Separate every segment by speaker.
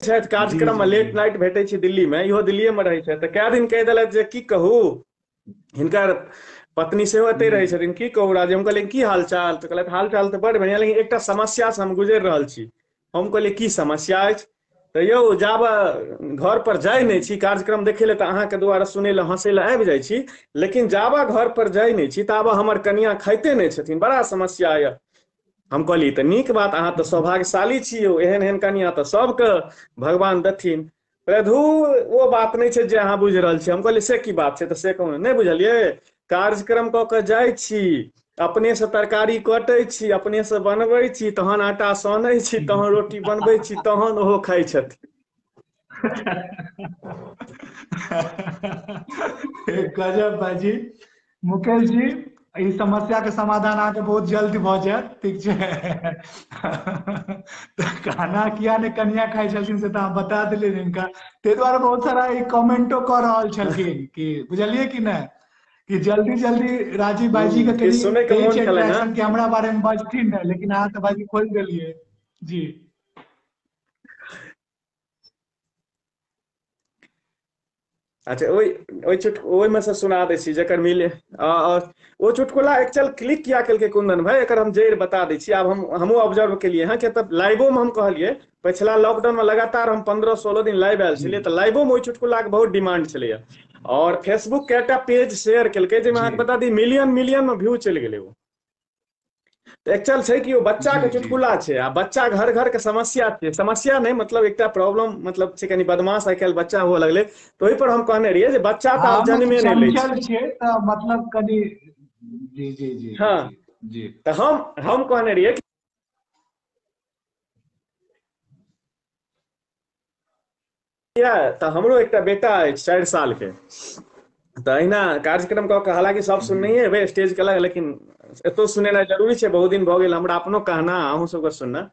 Speaker 1: छथि कार्यक्रम में, लेट नाइट भेटै छी दिल्ली में, इहो दिल्लीए में रहै छथि, तऽ कए दिन कहि देलथि जे की कहू, हिनकर पत्नी सेहो एतै रहै छथिन, की कहू राजे, हम कहलियै की हाल चाल, तऽ कहलथि हाल चाल तऽ बड़ बढ़िआँ, लेकिन एकटा समस्या से हम गुजरि रहल छी। हम कहलियै की समस्या अछि? तऽ यौ जाब घर पर जाइ नहि छी कार्यक्रम देखै लए तऽ अहाँके दुआरा सुनै लए हँसै लए आबि जाइ छी, लेकिन जाबा घर पर जाइ नहि छी ताबा हमर कनिया खाइते नहि छथिन, बड़ा समस्या यऽ। हम कहलियै तऽ नीक बात, अहाँ तऽ सौभाग्यशाली छी यौ, एहन एहन कनिया तऽ सबके भगवान देथिन। प्रधु ओ बात नहि छै जे अहाँ बुझि रहल छी। हम कहलियै से की बात छै? तऽ से कहू नहि बुझलियै, कार्यक्रम कऽ के जाइ छी, अपने से तरकारी कटै छी, अपने से बनबै छी, तहन आटा सनै छी, तहन रोटी बनबै छी, तहन ओहो खाइ छथिन।
Speaker 2: गजब भाईजी। मुकेश जी, ई समस्या के समाधान अहाँके बहुत जल्दी भऽ जायत, ठीक छै? खाना किया ने कनिया खाइ छलखिन से तऽ अहाँ बता देलियै हिनका, ताहि दुआरे बहुत सारा ई कमेंटो कऽ रहल छलखिन कि बुझलियै कि नहि, कि जल्दी जल्दी राजीव भाईजी के कनि कि हमरा बारे में बजथिन ने, लेकिन अहाँ तऽ भाईजी खोलि देलियै। जी
Speaker 1: अच्छा, ओहिमे से सुना दै छी जकर मिले। ओ चुटकुला एक्चुअल क्लिक किया केलकै कुंदन भाई, एकर हम जड़ि बता दै छी। आब हमहूँ ऑब्जर्व केलियै हँ, किया तऽ लाइवोमे हम कहलियै पछिला लॉकडाउनमे लगातार हम 15-16 दिन लाइव आयल छलियै, तऽ लाइवोमे ओहि चुटकुलाके बहुत डिमांड छलैया। और फेसबुक के एकटा पेज शेयर केलकै जाहिमे अहाँके बता दी मिलियन मिलियन मे व्यू चलि गेलै ओ। तऽ एक्चुअल छै कि ओ बच्चा के चुटकुला छै, आ बच्चा घर घर के समस्या छै, समस्या नहि मतलब एकटा प्रॉब्लम मतलब छै, कनि बदमाश आइ काल्हि बच्चा हुअ लगलै, तऽ ओहि पर हम कहने रहियै जे बच्चा तऽ आब जन्मे नहि लै
Speaker 2: छै, तऽ मतलब कनि जी जी जी
Speaker 1: हाँ जी। तऽ हम कहने रहियै तऽ हमरो एकटा बेटा अछि 4 साल के, तऽ अहिना कार्यक्रम कऽ के हालांकि सब सुननहिए हेबै स्टेज के अलग, लेकिन एतो सुनेनाइ जरूरी छै, बहुत दिन भऽ गेल हमरा अपनो कहना अहूँ सबके सुनना।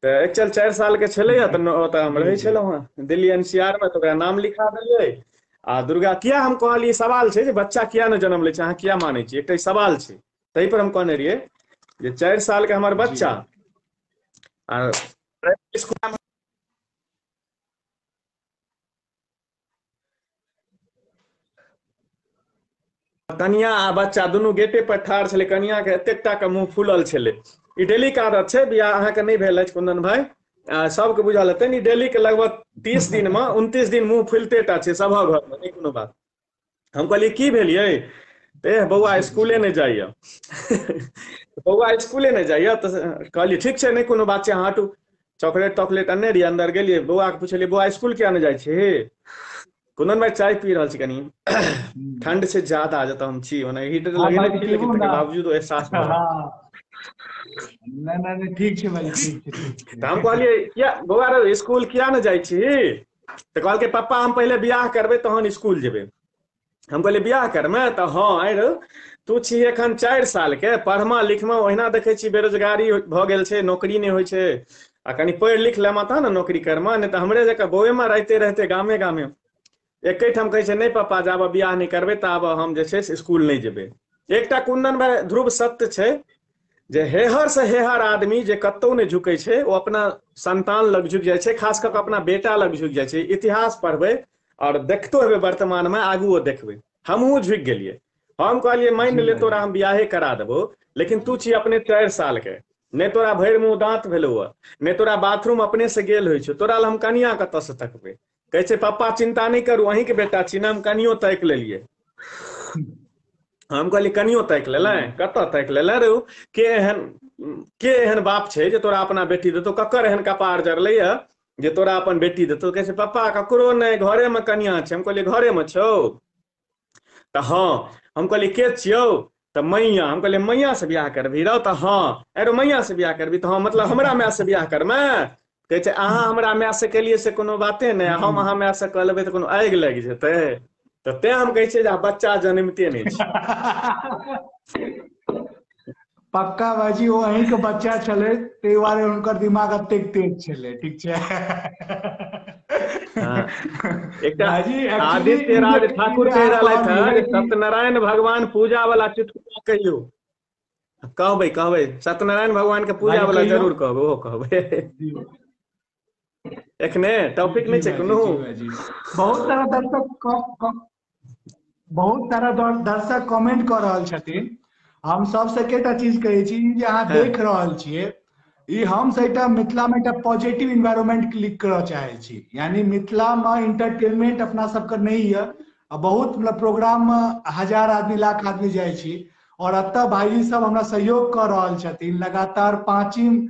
Speaker 1: तऽ एक्चुअल 4 साल के छलैया तऽ ओतऽ हम रहै छलहुँ हँ दिल्ली एनसीआर मे, तऽ ओकरा नाम लिखा देलियै। आ दुर्गा किया हम कहलियै, सवाल छै जे बच्चा किया नहि जन्म लै छै, अहाँ किया मानै छियै, एकटा सवाल छै, ताहि पर हम कहने रहियै जे 4 साल के हमर बच्चा आ स्कूल कनिया आ बच्चा दुनू गेटे पर ठाढ़ छलै, कनिया के एतेक टा के मुँह फूलल छलै। ई डेली के आदत छै, बियाह अहाँके नहि भेल अछि कुंदन भाई, सबके बुझल हेतै ई डेली के लगभग 30 दिन में 29 दिन मुँह फूलते टा छै सबहक घर में, नहि कोनो बात। हम कहलियै की भेलियै? तऽ बौआ स्कूले नहि जाइया, बौआ स्कूले नहि जाइया। तऽ कहलियै ठीक छै नहि कोनो बात छै, अहाँ हटू। चॉकलेट तॉकलेट अनने रहियै, अंदर गेलियै, बौआ के पुछलियै बौआ स्कूल किया नहि जाइ छी? कुंदन भाई चाय पी रहल छी, कनी ठंड छै ज्यादा जतऽ हम छी, ओना हीटर लगेने छी लेकिन तकर बावजूद एहसास भऽ
Speaker 2: नहि नहि ठीक छै भाई, ठीक छै।
Speaker 1: तऽ हम कहलियै किया बौआ रे स्कूल किया नहि जाइ छी? तऽ कहलकै पप्पा हम पहिले बियाह करबै तहन स्कूल जेबै। हम कहलियै बियाह करमे? तऽ हँ आइ तू छी एखन 4 साल के, पढ़मा लिखमा ओहिना देखै छी बेरोजगारी भऽ गेल छै, नौकरी नहि होइ छै, आ कनि पढ़ि लिख लेमा तहन ने नौकरी करमा, नहि तऽ हमरे जकाँ बौएमे राइते रहते गामे गामे। एकेठाम कहै छै नहि पप्पा जाब बियाह नहि करबै ताब हम जे छै से स्कूल नहि जेबै। एकटा कुंदन भाई ध्रुव सत्य छै जे हेहर से हेहर आदमी जे कतहु नहि झुकै छै ओ अपना संतान लग झुकि जाइ छै, खास कऽ कऽ अपना बेटा लग झुकि जाइ छै। इतिहास पढ़बै और देखतो हेबै वर्तमान में, आगुओ देखबै। हमहूँ झुकि गेलियै, हम कहलियै मानि ले तोरा हम बियाहे करा देबो, लेकिन तू छी अपने 4 साल के, नहि तोरा भरि मुँह दाँत भेलौ हँ, नहि तोरा बाथरूम अपने से गेल होइ छौ, तोरा लए हम कनिया कतऽ से तकबै? कहै छै पप्पा चिन्ता नहि करू, अहीँके बेटा छी ने, हम कनियो ताकि लेलियै। हम कहलियै कनियो ताकि लेले? कतऽ ताकि लेले रे? के एहन बाप छै जे तोरा अपना बेटी देतौ? ककर एहन कपार जरलै हँ जे तोरा अपन बेटी देतौ? कहै छै पप्पा ककरो नहि, घरेमे कनिया छै। हम कहलियै घरेमे छौ? तऽ हँ। हम कहलियै के छियौ? तऽ मैया। हम कहलियै मैया से बियाह करबही रौ? तऽ हँ। अरे मैया से बियाह करबही? तऽ हँ। मतलब हमरा माय से बियाह करमे? कहै छै अहाँ हमरा माय से केलियै से कोनो बाते नहि, हम अहाँ माय से कऽ लेबै तऽ कोनो आगि लागि जेतै। तऽ तें हम कहै छियै जे बच्चा जनमिते नहि छै।
Speaker 2: पक्का भाईजी ओ अहीं के बच्चा छलै ताहि दुआरे हुनकर दिमाग एतेक तेज छलै, ठीक छै।
Speaker 1: एकटा आदित्य राज ठाकुर कहि रहलथि हँ सत्यनारायण भगवान पूजा वाला चुटकुला कहियौ। कहबै कहबै, सत्यनारायण भगवान के पूजा वाला जरूर कहबै, ओहो कहबै। एखने टॉपिक
Speaker 2: जी
Speaker 1: नहि छै
Speaker 2: भाईजी,
Speaker 1: कोनो।
Speaker 2: जी भाईजी, बहुत सारा दर्शक, बहुत सारा दर्शक कमेंट कऽ रहल छथिन। हम सबसे एकेटा चीज कहै छी जे अहाँ देख रहल छियै, ई हम एकटा मिथिला में एकटा पॉजिटिव इन्वायरमेंट क्लिक करऽ चाहै छी। यानी मिथिला में इंटरटेनमेंट अपना सबके नहि यऽ, आ बहुत मतलब प्रोग्राम में 1000 आदमी लाख आदमी जाइ छी, और एतऽ भाईजी सब हमरा सहयोग कऽ रहल छथिन लगातार। पाँचिम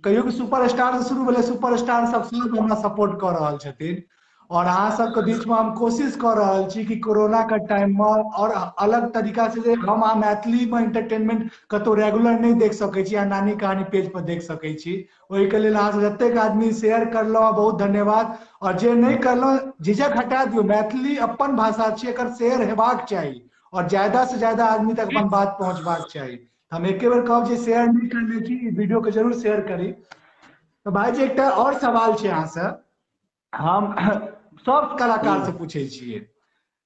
Speaker 2: कहियो कि सुपर स्टार से शुरू भेलै, सुपर स्टार सब सब हमरा सपोर्ट कऽ रहल छथिन। और अहाँ सबके बीच में हम कोशिश कऽ रहल छी कि कोरोना के टाइम में और अलग तरीका से, जे हम अहाँ मैथिली में इंटरटेनमेंट कतौ रेगुलर नहि देख सकै छी, अहाँ नानी कहानी पेज पर देख सकै छी। ओहिके लेल अहाँ सब जतेक आदमी शेयर करलहुँ बहुत धन्यवाद, और जे नहि करलहुँ झिझक हटा दियौ, मैथिली अपन भाषा छी, एकर शेयर हेबाक चाही और ज्यादा से ज्यादा आदमी तक अपन बात पहुँचबाक चाही। हम एके बेर कहब जे शेयर नहि करने छी, ई वीडियो के जरूर शेयर करी। तऽ भाईजी एकटा और सवाल छै अहाँ से, हम सब कलाकार से पूछै छियै,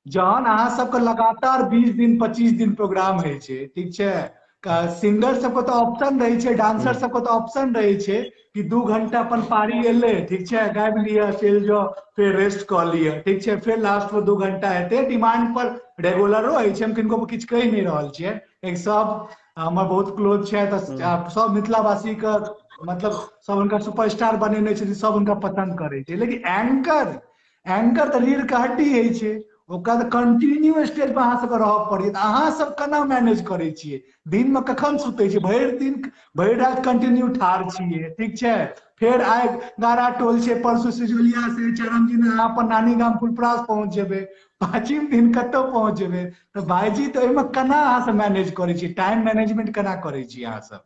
Speaker 2: जहन अहाँ सबके लगातार 20 दिन 25 दिन प्रोग्राम होइ छै, ठीक छै, सिंगर सबके तऽ ऑप्शन रहै छै, डांसर सबके तऽ ऑप्शन रहै छै कि 2 घंटा अपन पारी एलै, ठीक छै, गाबि लिअ, चलि जाओ, फेर रेस्ट कऽ लिअ, ठीक छै, फेर लास्ट में 2 घंटा हेतै, डिमांड पर रेगुलरो होइ छै। हम किनको किछु कहि नहि रहल छियै, एक सब हमर बहुत क्लोज छै, तऽ सब मिथिलावासी के मतलब सब हुनका सुपरस्टार बनेने छथिन, सब हुनका पसंद करै छै। लेकिन एंकर तऽ रीढ़ के हड्डी होइ छै, ओकरा तऽ कंटिन्यू स्टेज पर अहाँ सबके रहऽ पड़ैत। अहाँ सब केना मैनेज करै छियै? दिन में कखन सुतै छियै? भरि दिन भरि राति कंटिन्यू ठाढ़ छियै, ठीक छै, फेर आइ गारा टोल छै, परसू सिजुलिया से चरम दिन अहाँ अपन नानी गाम फुलपरास पहुँच जेबै, पाँचिम दिन कतौ पहुँच जेबै। तऽ भाईजी तऽ ओहिमे केना अहाँ सब मैनेज करै छियै? टाइम मैनेजमेंट केना करै छियै अहाँ सब?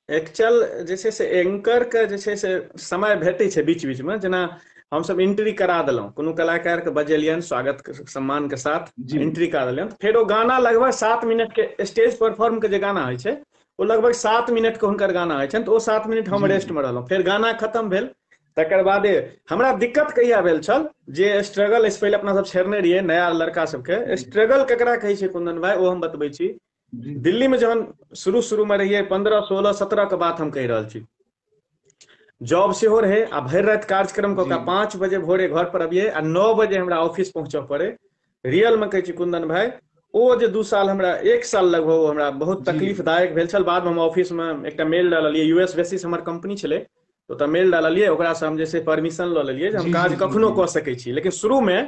Speaker 1: एक्चुअल जे छै से एंकर के जे छै से समय भेटै छै बीच बीच में, जेना हमसब एंट्री करा देलहुँ, कोनो कलाकार के बजेलियनि स्वागत सम्मान के साथ एंट्री करा देलियनि, फेर ओ गाना लगभग 7 मिनट के स्टेज परफॉर्म के जे गाना होइ छै ओ लगभग 7 मिनट के हुनकर गाना होइ छनि, तऽ ओ 7 मिनट हम रेस्ट में रहलहुँ। फेर गाना खत्म भेल तकर बादे हमरा दिक्कत कहिया भेल छल, जे स्ट्रगल एहिसँ पहिले अपना सब छेड़ने रहियै नया लड़का सबके, स्ट्रगल केकरा कहै छै कुंदन भाई ओ हम बतबै छी। दिल्ली में जहन शुरू शुरू में रहियै 15, 16, 17 के बात हम कहि रहल छी, जॉब सेहो रहे आ भरि राति कार्यक्रम कऽ के 5 बजे भोरे घर पर अबियै आ 9 बजे हमरा ऑफिस पहुँचऽ पड़े। रियल में कहै छी कुंदन भाई, ओ जे 2 साल हमरा 1 साल लगभग हमरा बहुत तकलीफदायक भेल छल। बाद में हम ऑफिस में एकटा मेल डाललियै, यूएस बेसिस हमर कंपनी छलै, ओतऽ मेल डाललियै, ओकरासँ हम जे छै परमिशन लऽ लेलियै जे हम काज कखनो कऽ सकै छी। लेकिन शुरूमे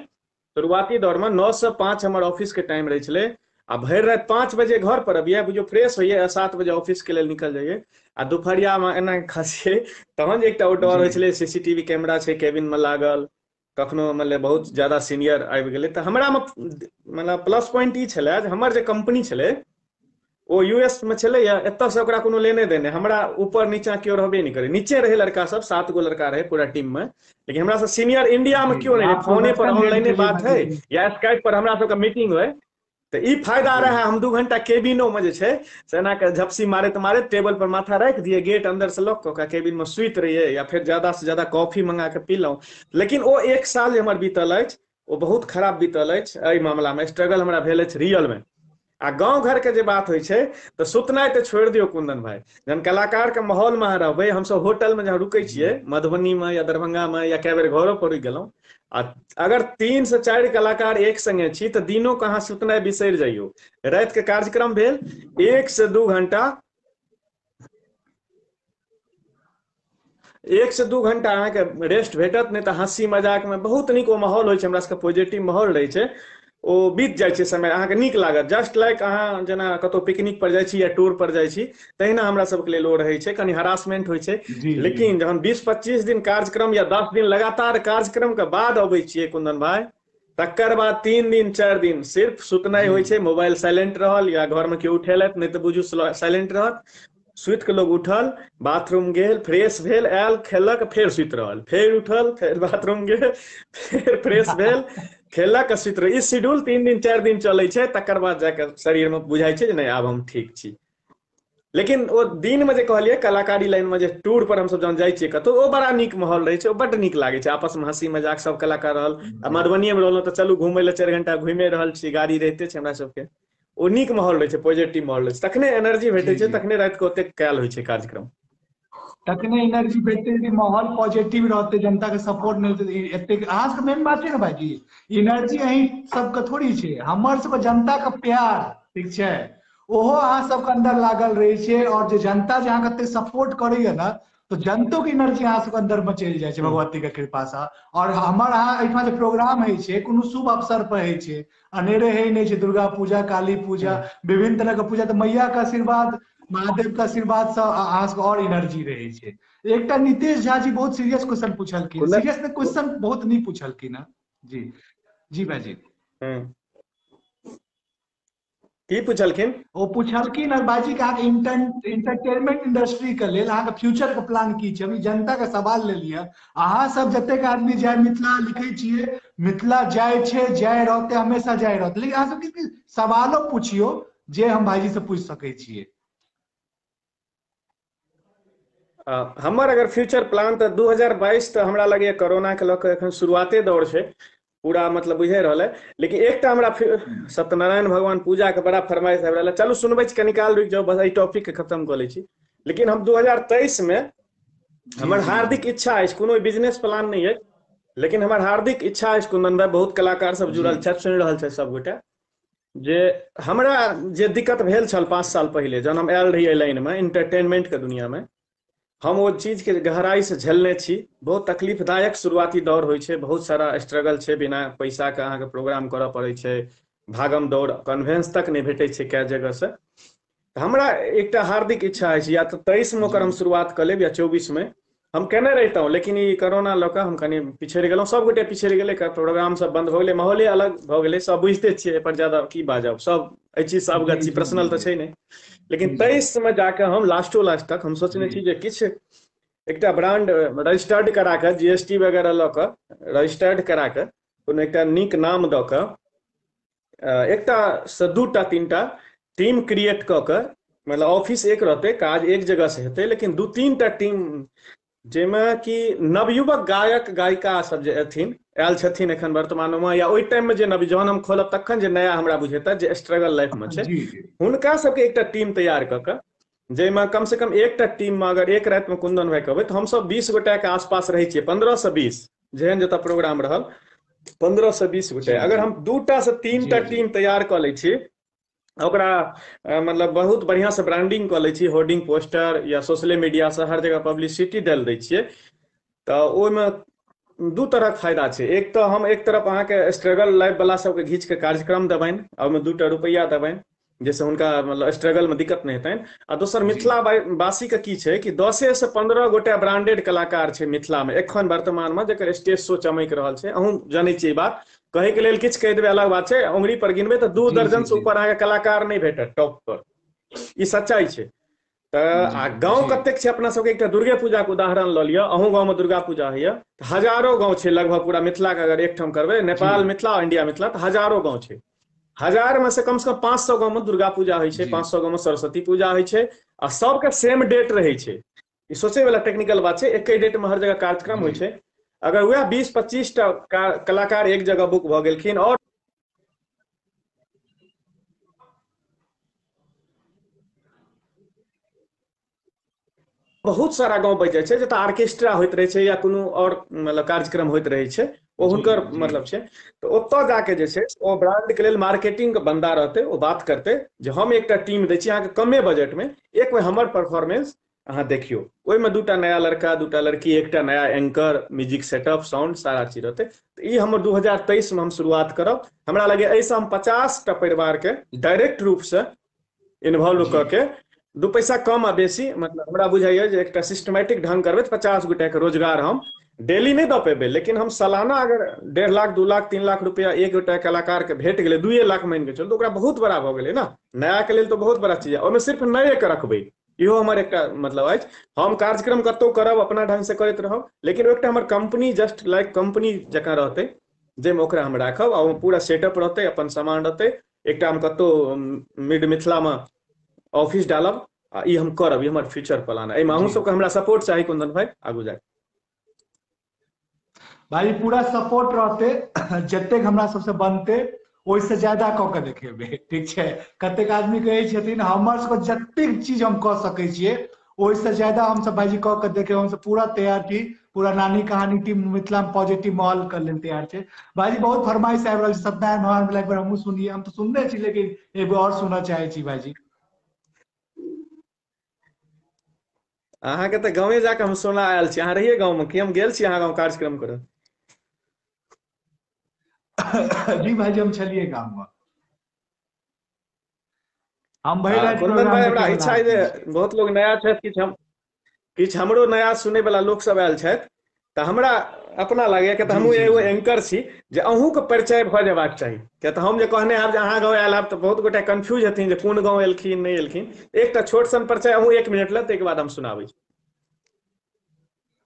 Speaker 1: शुरुआती दौरमे 9 से 5 हमर ऑफिस के टाइम रहै छलै आ भरि राति 5 बजे घर पर अबियै, बुझियौ फ्रेश होइए, 7 बजे ऑफिस के लेल निकल जाइए आ दुपहरियामे एना खसियै, तहन जे एकटा ओ डर होइ छलै, सीसीटीवी कैमरा छै केबिन में लागल, कखनो मतलब बहुत ज्यादा सीनियर आबि गेलै। तऽ हमरामे मतलब प्लस पॉइंट ई छलै जे हमर जे कंपनी छलै ओ यूएस में छलै, या एतऽसँ ओकरा कोनो लेने देने, हमरा ऊपर नीचा केओ रहबे नहि करै, नीचे रहै लड़का सब, 7 गो लड़का रहै पूरा टीम में, लेकिन हमरा से सीनियर इंडिया में केओ नहि रहै। फोने पर ऑनलाइने बात है या स्काइप पर हमरा सबके मीटिंग होइ, तऽ ई फायदा रहै। हम 2 घंटा केबिनो में जे छै से एना के झपसी मारैत मारैत टेबल पर माथा राखि दियै, गेट अंदर से लॉक कऽ के केबिन में सुति रहियै या फेर ज्यादा से ज्यादा कॉफी मंगा के पीलहुँ। लेकिन ओ 1 साल जे हमर बीतल अछि ओ बहुत खराब बीतल अछि एहि मामला में, स्ट्रगल हमरा भेल अछि रियल में। आ गाँव घर के जे बात होइ छै तऽ सुतनाइ तऽ छोड़ि दियौ कुंदन भाई, जहन कलाकार के माहौल में अहाँ रहबै, हमसब होटल में जहाँ रुकै छियै मधुबनी में या दरभंगा में या कए बेर घरो पर रुकि गेलहुँ, आ अगर 3 से 4 कलाकार एक संगे छी तऽ दिनो के अहाँ सुतनाइ बिसरि जइयौ। राति के कार्यक्रम भेल 1 से 2 घंटा, 1 से 2 घंटा अहाँके रेस्ट भेटत, नहि तऽ हँसी मजाक में बहुत नीक ओ माहौल होइ छै, हमरा सबके पॉजिटिव माहौल रहै छै, ओ बीत जाइ छै समय, अहाँके नीक लागत। जस्ट लाइक अहाँ जेना कतहु पिकनिक पर जाइ छी या टूर पर जाइ छी तहिना हमरा सबके लेल ओ रहै छै, कनि हरासमेंट होइ छै। लेकिन जहन 20-25 दिन कार्यक्रम या 10 दिन लगातार कार्यक्रम के बाद अबै छियै कुंदन भाई, तकर बाद 3 दिन 4 दिन सिर्फ सुतनाइ होइ छै, मोबाइल साइलेंट रहल या घर में केओ उठेलथि नहि तऽ बुझू साइलेंट रहत, सुति के लोग उठल, बाथरूम गेल, फ्रेश भेल, आयल, खेलक, फेर सुति रहल, फेर उठल, फेर बाथरूम गेल, फेर फ्रेश भेल, खेलक, सुति रहल। ई शेड्यूल 3 दिन 4 दिन चलै छै, तकर बाद जाके शरीर में बुझाइ छै जे नहि आब हम ठीक छी। लेकिन ओ दिन में जे कहलियै कलाकारी लाइन में जे टूर पर हमसब जहन जाइ छियै कतहु, ओ बड़ा नीक माहौल रहै छै, ओ बड्ड नीक लागै छै, आपस में हँसी मजाक सब कलाकार रहल। आ मधुबनीये में रहलहुँ तऽ चलू घुमै लए 4 घंटा घुमिए रहल छी, गाड़ी रहिते छै हमरा सबके, ओ नीक माहौल रहै छै, पॉजिटिव माहौल रहै छै, तखने एनर्जी भेटै छै, तखने राति के ओतेक कयल होइ छै कार्यक्रम।
Speaker 2: तखने एनर्जी भेटतै। यदि माहौल पॉजिटिव रहतै, जनता के सपोर्ट मिलतै, एतेक अहाँ सबके मेन बात छै ने भाईजी, एनर्जी अहीं सबके थोड़ी छै, हमर सबके जनता के प्यार, ठीक छै, ओहो अहाँ सबके अंदर लागल रहै छै। और जे जनता जे अहाँके एते सपोर्ट करैया ने, तो जनतो के एनर्जी अहाँ सबके अंदर में चलि जाइ छै भगवती के कृपा से। और हमर अहाँ एहिठमा जे प्रोग्राम होइ छै, कोनो शुभ अवसर पर होइ छै, अनेरे होइ नहि छै। दुर्गा पूजा, काली पूजा, विभिन्न तरह के पूजा, तऽ मैया के आशीर्वाद, महादेव के आशीर्वाद से अहाँ सबके और एनर्जी रहै छै। एकटा नितेश झा जी बहुत सीरियस क्वेश्चन पूछलखिन, सीरियस क्वेश्चन बहुत नहीं पूछलखिन हँ। जी जी भाईजी।
Speaker 1: की पूछलखिन?
Speaker 2: ओ पूछलखिन और भाईजी के अहाँके इंटरटेनमेंट इंडस्ट्री के लेल अहाँके फ्यूचर के प्लान की छै? हम जनता के सवाल लेलियै, अहाँ सब जतेक आदमी जाय मिथिला लिखै छियै, मिथिला जाय छै, जाय रहतै, हमेशा जाय रहतै, लेकिन अहाँ सब किछु सवालो पूछियो जे हम भाईजी से पूछि सकै छियै।
Speaker 1: हमर अगर फ्यूचर प्लान तऽ 2022 तऽ हमरा लगैया कोरोना के लऽ कऽ एखन शुरुआते दौर छै पूरा, मतलब बुझे रहल है। लेकिन एकटा हमरा सत्यनारायण भगवान पूजा के बड़ा फरमाइश आबि रहल है। चलू सुनबै छी, कनी काल रुकि जाउ, बस एहि टॉपिक के खत्म कऽ लै छी। लेकिन हम 2023 में हमर हार्दिक इच्छा अछि, कोनो बिजनेस प्लान नहि अछि, लेकिन हमर हार्दिक इच्छा अछि कुंदन भाई, बहुत कलाकार सब जुड़ल छथि, सुनि रहल छथि सबगोटे, जे हमरा जे दिक्कत भेल छल 5 साल पहिले जहन हम आयल रही एहि लाइन में, इंटरटेनमेंट के दुनिया में, हम ओ चीज के गहराई से झेलने छी। बहुत तकलीफदायक शुरुआती दौर होइ छै, बहुत सारा स्ट्रगल छै, बिना पैसा के अहाँके प्रोग्राम करऽ पड़ै छै, भागम दौड़, कन्वेंस तक नहि भेटै छै कए जगह से। हमरा एकटा हार्दिक इच्छा अछि, या तऽ 23 में ओकर हम शुरुआत कऽ लेब या 24 में हम केने रहितहुँ, लेकिन ई कोरोना लऽ कऽ हम कनि पिछड़ि गेलहुँ, सबगोटे पिछड़ि गेलै, प्रोग्राम सब बंद भऽ गेलै, माहौले अलग भऽ गेलै, सब बुझिते छियै, एहिपर ज्यादा की बाजब, सब एहि चीज से अवगत छी, पर्सनल तऽ छै नहि। लेकिन 23 में जाके हम लास्टो लास्ट तक हम सोचने छी जे किछु एकटा ब्रांड रजिस्टर्ड करा कऽ, जीएसटी वगैरह लऽ कऽ रजिस्टर्ड करा कऽ, कोनो एकटा नीक नाम दऽ कऽ एकटा से 2टा 3टा टीम क्रिएट कऽ कऽ, मतलब ऑफिस एक रहतै, काज एक जगह से हेतै, लेकिन 2-3टा टीम जाहिमे कि नवयुवक गायक गायिका सब जे एथिन, आयल छथिन एखन वर्तमानमे, या ओहि टाइममे जे नव जहन हम खोलब तखन जे नया हमरा बुझेता जे स्ट्रगल लाइफमे छै, हुनका सबके एकटा टीम तैयार कऽ कऽ, जाहिमे कम से कम एकटा टीममे अगर एक रातिमे कुंदन भाई कहबै तऽ हमसब 20 गोटाके आसपास रहै छियै, 15 से 20 जेहन जतऽ प्रोग्राम रहल, 15 से 20 गोटे। अगर हम 2टा से 3टा टीम तैयार कऽ लै छी, ओकरा मतलब बहुत बढ़िया से ब्रांडिंग कऽ लै छी, होर्डिंग पोस्टर या सोशल मीडिया से हर जगह पब्लिसिटी डालि दै छियै, तऽ ओहिमे 2 तरहक फायदा छै। एक तऽ हम एक तरफ अहाँके स्ट्रगल लाइफ वाला सबके घीच के कार्यक्रम देबनि, ओहिमे 2टा रुपैआ देबनि, जाहिसँ हुनका मतलब स्ट्रगल में दिक्कत नहि हेतनि। आ दोसर मिथिला वासी के की छै कि 10 से 15 गोटा ब्रांडेड कलाकार छै मिथिला में एखन वर्तमान में, जकर स्टेज शो चमकि रहल छै। अहूँ जनै छियै ई बात, कहै के लेल किछु कहि देबै अलग बात छै, उंगली पर गिनबै तऽ 2 दर्जन से ऊपर अहाँके कलाकार नहि भेटत टॉप पर, ई सच्चाई छै। तऽ आ गाँव कतेक छै अपना सबके, एकटा दुर्गे पूजा के उदाहरण लऽ लिअ, अहूँ गाँव में दुर्गा पूजा होइया, हजारो गाँव छै लगभग पूरा मिथिला के अगर एकठाम करबै, नेपाल मिथिला इंडिया मिथिला, तऽ हजारो गाँव छै। 1000 में से कम से कम 500 गाँव में दुर्गा पूजा होइ छै, 500 गाँव में सरस्वती पूजा होइ छै, आ सबके सेम डेट रहै छै। ई सोचै वाला टेक्निकल बात छै, एके डेट में हर जगह कार्यक्रम होइ छै। अगर वएह 20-25 टा कलाकार एक जगह बुक भऽ गेलखिन और बहुत सारा गाँव बचि जाइ छै जतऽ ऑर्केस्ट्रा होइत रहै छै या कोनो और मतलब कार्यक्रम होइत रहै छै, ओ हुनकर मतलब छै। तऽ ओतऽ जाके जे छै ओ ब्रांड के लेल मार्केटिंग के बंदा रहतै, ओ बात करतै जे हम एकटा टीम दै छी अहाँके कमे बजट में, एक बेर हमर परफॉर्मेंस अहाँ देखियौ, ओहिमे 2टा नया लड़का, 2टा लड़की, एकटा नया एंकर, म्यूजिक सेटअप, साउंड, सारा चीज रहतै। तऽ ई हमर 2023 में हम शुरुआत करब। हमरा लगैए एहिसँ हम 50टा परिवार के डायरेक्ट रूप से इन्वॉल्व कऽ के 2 पैसा कम आ बेसी, मतलब हमरा बुझाइया जे एकटा सिस्टमेटिक ढंग करबै तऽ 50 गोटा के रोजगार हम डेली नहि दऽ पेबै, लेकिन हम सालाना अगर 1.5 लाख 2 लाख 3 लाख रुपया एक गोटा कलाकार के भेट गेलै, 2 लाख मानि के चलू, तऽ ओकरा बहुत बड़ा भऽ गेलै ने, नया के लेल तऽ बहुत बड़ा चीज है। ओहिमे सिर्फ नये के रखबै, इहो हमर एकटा मतलब अछि। हम कार्यक्रम कतहु करब अपना ढंग से करैत रहब, लेकिन ओ एकटा हमर कंपनी जस्ट लाइक कंपनी जकाँ रहतै, जाहिमे ओकरा हम राखब आ ओहिमे पूरा सेटअप रहतै, अपन सामान रहतै। एकटा हम कतहु मिड मिथिला में ऑफिस डालब आ ई हम करब, ई हमर फ्यूचर प्लान है। एहिमे अहूँ सबके हमरा सपोर्ट चाही कुंदन भाई, आगू जाए
Speaker 2: भाई, पूरा सपोर्ट रहते, जतेक हमरा सबसे बनते ओहिसे ज्यादा कऽ के देखेबै, ठीक छै। कतेक आदमी कहै छथिन हमर सबके जतेक चीज हम कऽ सकै छियै ओहिसँ ज्यादा हमसब भाईजी कऽ के देखे, हमसब पूरा तैयार छी, पूरा नानी कहानी टीम मिथिला में पॉजिटिव माहौल के लेल तैयार छै। भाईजी बहुत फरमाइश आबि रहल छै सत्यनारायण भगवान वाला, एक बेर हमहूँ सुनिए, हम तऽ सुनने छी लेकिन एक बेर और सुनऽ चाहै छी भाईजी।
Speaker 1: अहाँके तऽ गाँवे जाके हम सुना आयल छी, अहाँ रहिए गाँवमे कि हम गेल छी अहाँ गाँव कार्यक्रम करऽ?
Speaker 2: जी भाईजी हम छलियै गाम में। हम भरि राति
Speaker 1: कुंदन भाई हमरा इच्छा जे बहुत लोग नया छथि, किछु हमरो नया सुनै वाला लोक सब आयल छथि, तऽ हमरा अपना लागैया कि तऽ हमहूँ एगो एंकर छी जे अहूँके परिचय भऽ जेबाक चाही, किया तऽ हम जे कहने आयब जे अहाँ गाँव आयल आयब तऽ बहुत गोटा कन्फ्यूज हेथिन जे कोन गाँव एलखिन नहि एलखिन। एकटा छोट सन परिचय अहूँ 1 मिनट लए, ताहिके बाद हम सुनाबै छी।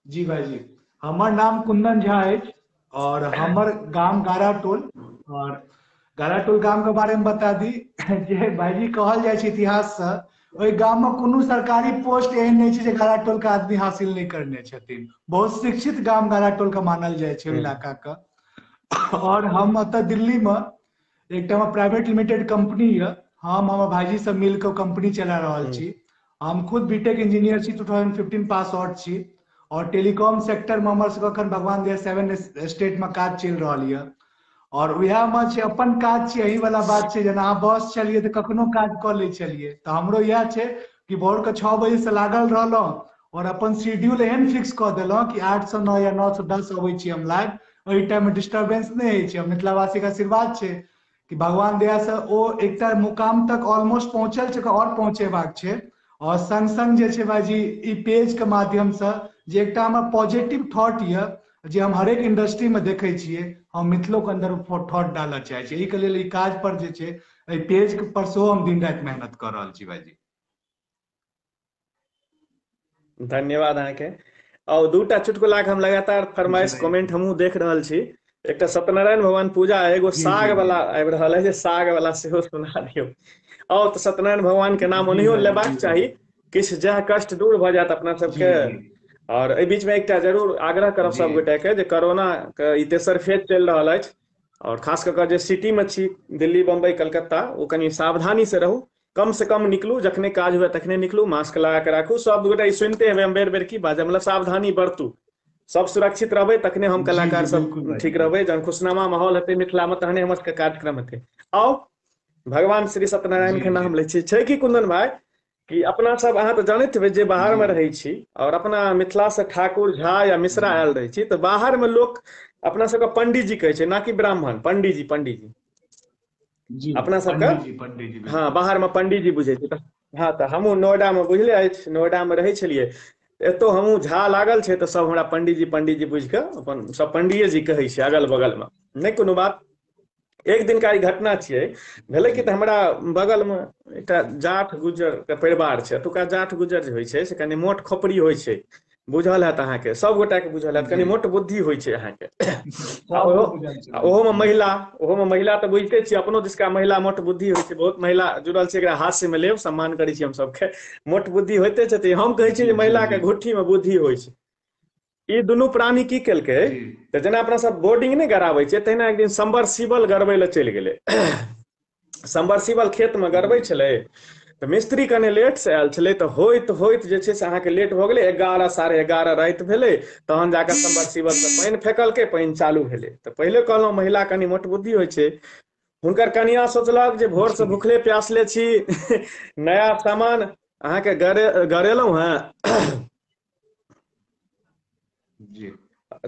Speaker 2: जी भाईजी, हमर नाम कुंदन झा अछि और हमर गाम गारा टोल, और गारा टोल गाम के बारे में बता दी जे भाईजी कहल जाइ छै इतिहास से ओहि गाम में कोनो सरकारी पोस्ट एहन नहि छै जे गारा टोल के आदमी हासिल नहि करने छथिन। बहुत शिक्षित गाम गारा टोल के मानल जाइ छै इलाका के। और हम एतऽ दिल्ली में एकटा प्राइवेट लिमिटेड कंपनी यऽ, हम हमर भाईजी सब मिल के कंपनी चला रहल छी। हम खुद बीटेक इंजीनियर छी, 2015 पास आउट छी और टेलीकॉम सेक्टर में हमर सबके अखन भगवान दया 7 स्टेट में काज चलि रहल यऽ। और वएह में छै अपन काज छै, एही वाला बात छै जेना अहाँ बस छलियै तऽ कखनो काज कऽ लै छलियै, तऽ हमरो इएह छै कि भोर के 6 बजे से लागल रहलहुँ और अपन शेड्यूल एहन फिक्स कऽ देलहुँ कि 8 से 9 या 9 से 10 अबै छी हम लाइव, ओहि टाइम में डिस्टर्बेंस नहि होइ छै। मिथिलावासी के आशीर्वाद छै कि भगवान दया से ओ एकटा मुकाम तक ऑलमोस्ट पहुँचल छै, और पहुँचेबाक छै। और संग संग जे छै भाईजी ई पेज के माध्यम से जे एकटा हमर पॉजिटिव थॉट यऽ जे हम हरेक इंडस्ट्री में देखै छियै, हम मिथिलो के अंदर थॉट डालऽ चाहै छियै। एहि के लेल ई काज पर जे छै एहि पेज पर सेहो हम दिन राति मेहनत कऽ रहल छी भाईजी।
Speaker 1: धन्यवाद अहाँके। और 2टा चुटकुला के हम लगातार फरमाइश कमेंट हमहूँ देख रहल छी। एकटा सत्यनारायण भगवान पूजा, एगो साग वाला आबि रहल है जे साग वाला सेहो सुना दियौ। और तऽ सत्यनारायण भगवान के नाम ओनाहियो लेबाक चाही, किछु जह कष्ट दूर भऽ जायत अपना सबके। और एहि बीच में एकटा जरूर आग्रह करब सब गोटे के जे कोरोना के ई तेसर फेज चलि रहल अछि और खास कऽ कऽ जे सिटी में छी दिल्ली बम्बई कलकत्ता, ओ कनि सावधानी से रहू, कम से कम निकलू, जखने काज हुए तखने निकलू, मास्क लगा के राखू। सब गोटे ई सुनते हेबै हम बेर बेर की बाजब, मतलब सावधानी बरतू, सब सुरक्षित रहबै तखने हम कलाकार सब ठीक रहबै। जहन खुशनामा माहौल हेतै मिथिला में तहने हमर सबके कार्यक्रम हेतै। आउ भगवान श्री सत्यनारायण के नाम लै छी। छै कि कुंदन भाई कि अपना सब, अहाँ तऽ जानैत हेबै जे बाहर में रहै छी और अपना मिथिला से ठाकुर झा या मिश्रा आयल रहै छी, तऽ बाहर में लोक अपना सबके पंडीजी कहै छै, ना कि ब्राह्मण, पंडीजी, पंडीजी अपना सबके, हाँ बाहर में पंडीजी बुझै छै। हाँ तऽ हमहूँ नोएडा में बुझले अछि, नोएडा में रहै छलियै, एतौ हमहूँ झा लागल छै तऽ सब हमरा पंडीजी पंडीजी बुझि कऽ अपन सब पंडीए जी कहै छै अगल बगल में। नहि कोनो बात। एक दिन का ई घटना छियै, भेलै कि तऽ हमरा बगल में एकटा जाट गुज्जर के परिवार छै। एतुका जाट गुज्जर जे होइ छै से कनि मोट खोपड़ी होइ छै, बुझल हैत अहाँके, सब गोटा के बुझल हैत, कनि मोट बुद्धि होइ छै अहाँके। ओहो में महिला, ओहो में महिला तऽ बुझिते छियै, अपनो दिसका महिला मोट बुद्धि होइ छै, बहुत महिला जुड़ल छै, एकरा हास्य में लेब, सम्मान करै छी हम सबके, मोट बुद्धि होइते छै। तऽ हम कहै छियै जे महिला के घुट्ठी में बुद्धि होइ छै। ई दुनू प्राणी की केलकै तऽ जेना अपना सब बोर्डिंग नहि गराबै छै तहिना एक दिन सबमर्सिबल गड़बै लए चलि गेलै। सबमर्सिबल खेत में गड़बै छलै तऽ मिस्त्री कने लेट से आयल छलै, तऽ होइत होइत जे छै से अहाँके लेट भऽ गेलै, 11 साढ़े 11 राति भेलै, तहन जाकऽ सबमर्सिबल से पानि फेकलकै, पानि चालू भेलै। तऽ पहिले कहलहुँ महिला कनि मोट बुद्धि होइ छै। हुनकर कनिया सोचलक जे भोर से भुखले प्यासले छी, नया सामान अहाँके गड़ेलहुँ हेँ।
Speaker 2: जी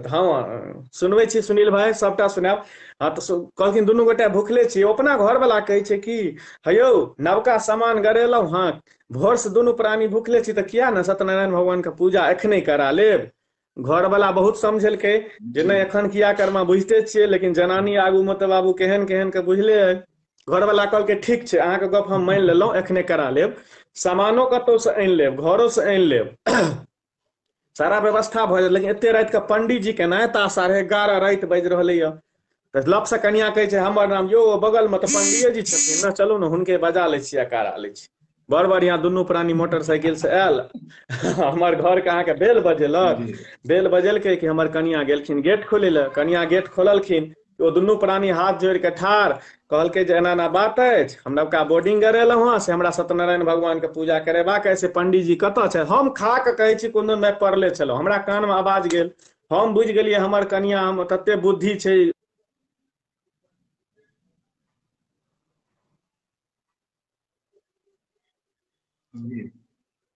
Speaker 1: हाँ सुनबै छी सुनील भाई, सबटा सुनायब। हाँ तऽ कहलखिन दुनू गोटा भुखले छी। अपना घरवाला कहै छै कि हेयौ नवका सामान गड़ेलहुँ हँ, भोर से दुनू प्राणी भुखले छी, तऽ किया ने सत्यनारायण भगवान के पूजा एखने करा लेब। घरवाला बहुत समझेलकै जे नहि एखन किया करमा, बुझिते छियै, लेकिन जनानी आगू मे तऽ बाबू केहन केहन के बुझले अइ। घरवाला कहलकै ठीक छै अहाँके गप हम मानि लेलहुँ, एखने करा लेब, सामानो कतहुसँ आनि लेब, घरोसँ आनि लेब, सारा व्यवस्था भऽ जायत, लेकिन एते राति के पंडीजी केना एता, 11:30 राति बाजि रहलैया। तऽ लपसँ कनिया कहै छै हमर नाम यौ बगल मे तऽ पंडिये जी छथिन ने, चलू ने हुनके बजा लै छी आ करा लै छी। बड़ बढ़िया दुनू प्राणी मोटरसाइकिल से आयल, हमर घर के अहाँके बेल बजेलक। बेल बजेलकै कि हमर कनिया गेलखिन गेट खोलै लए, कनिया गेट खोललखिन ओ दुनू प्राणी हाथ जोड़ि कऽ ठाढ़, कहलकै जे एना एना बात अछि, हम नवका बोर्डिंग गरेलहुँ हँ, से हमरा सत्यनारायण भगवान के पूजा करेबाक अछि, से पंडीजी कतऽ छै? हम खा कऽ कहै छी कोनो मे पड़ले छलहुँ, हमरा कान मे आवाज गेल, हम बुझि गेलियै हमर कनिया, हम तते बुद्धि छै।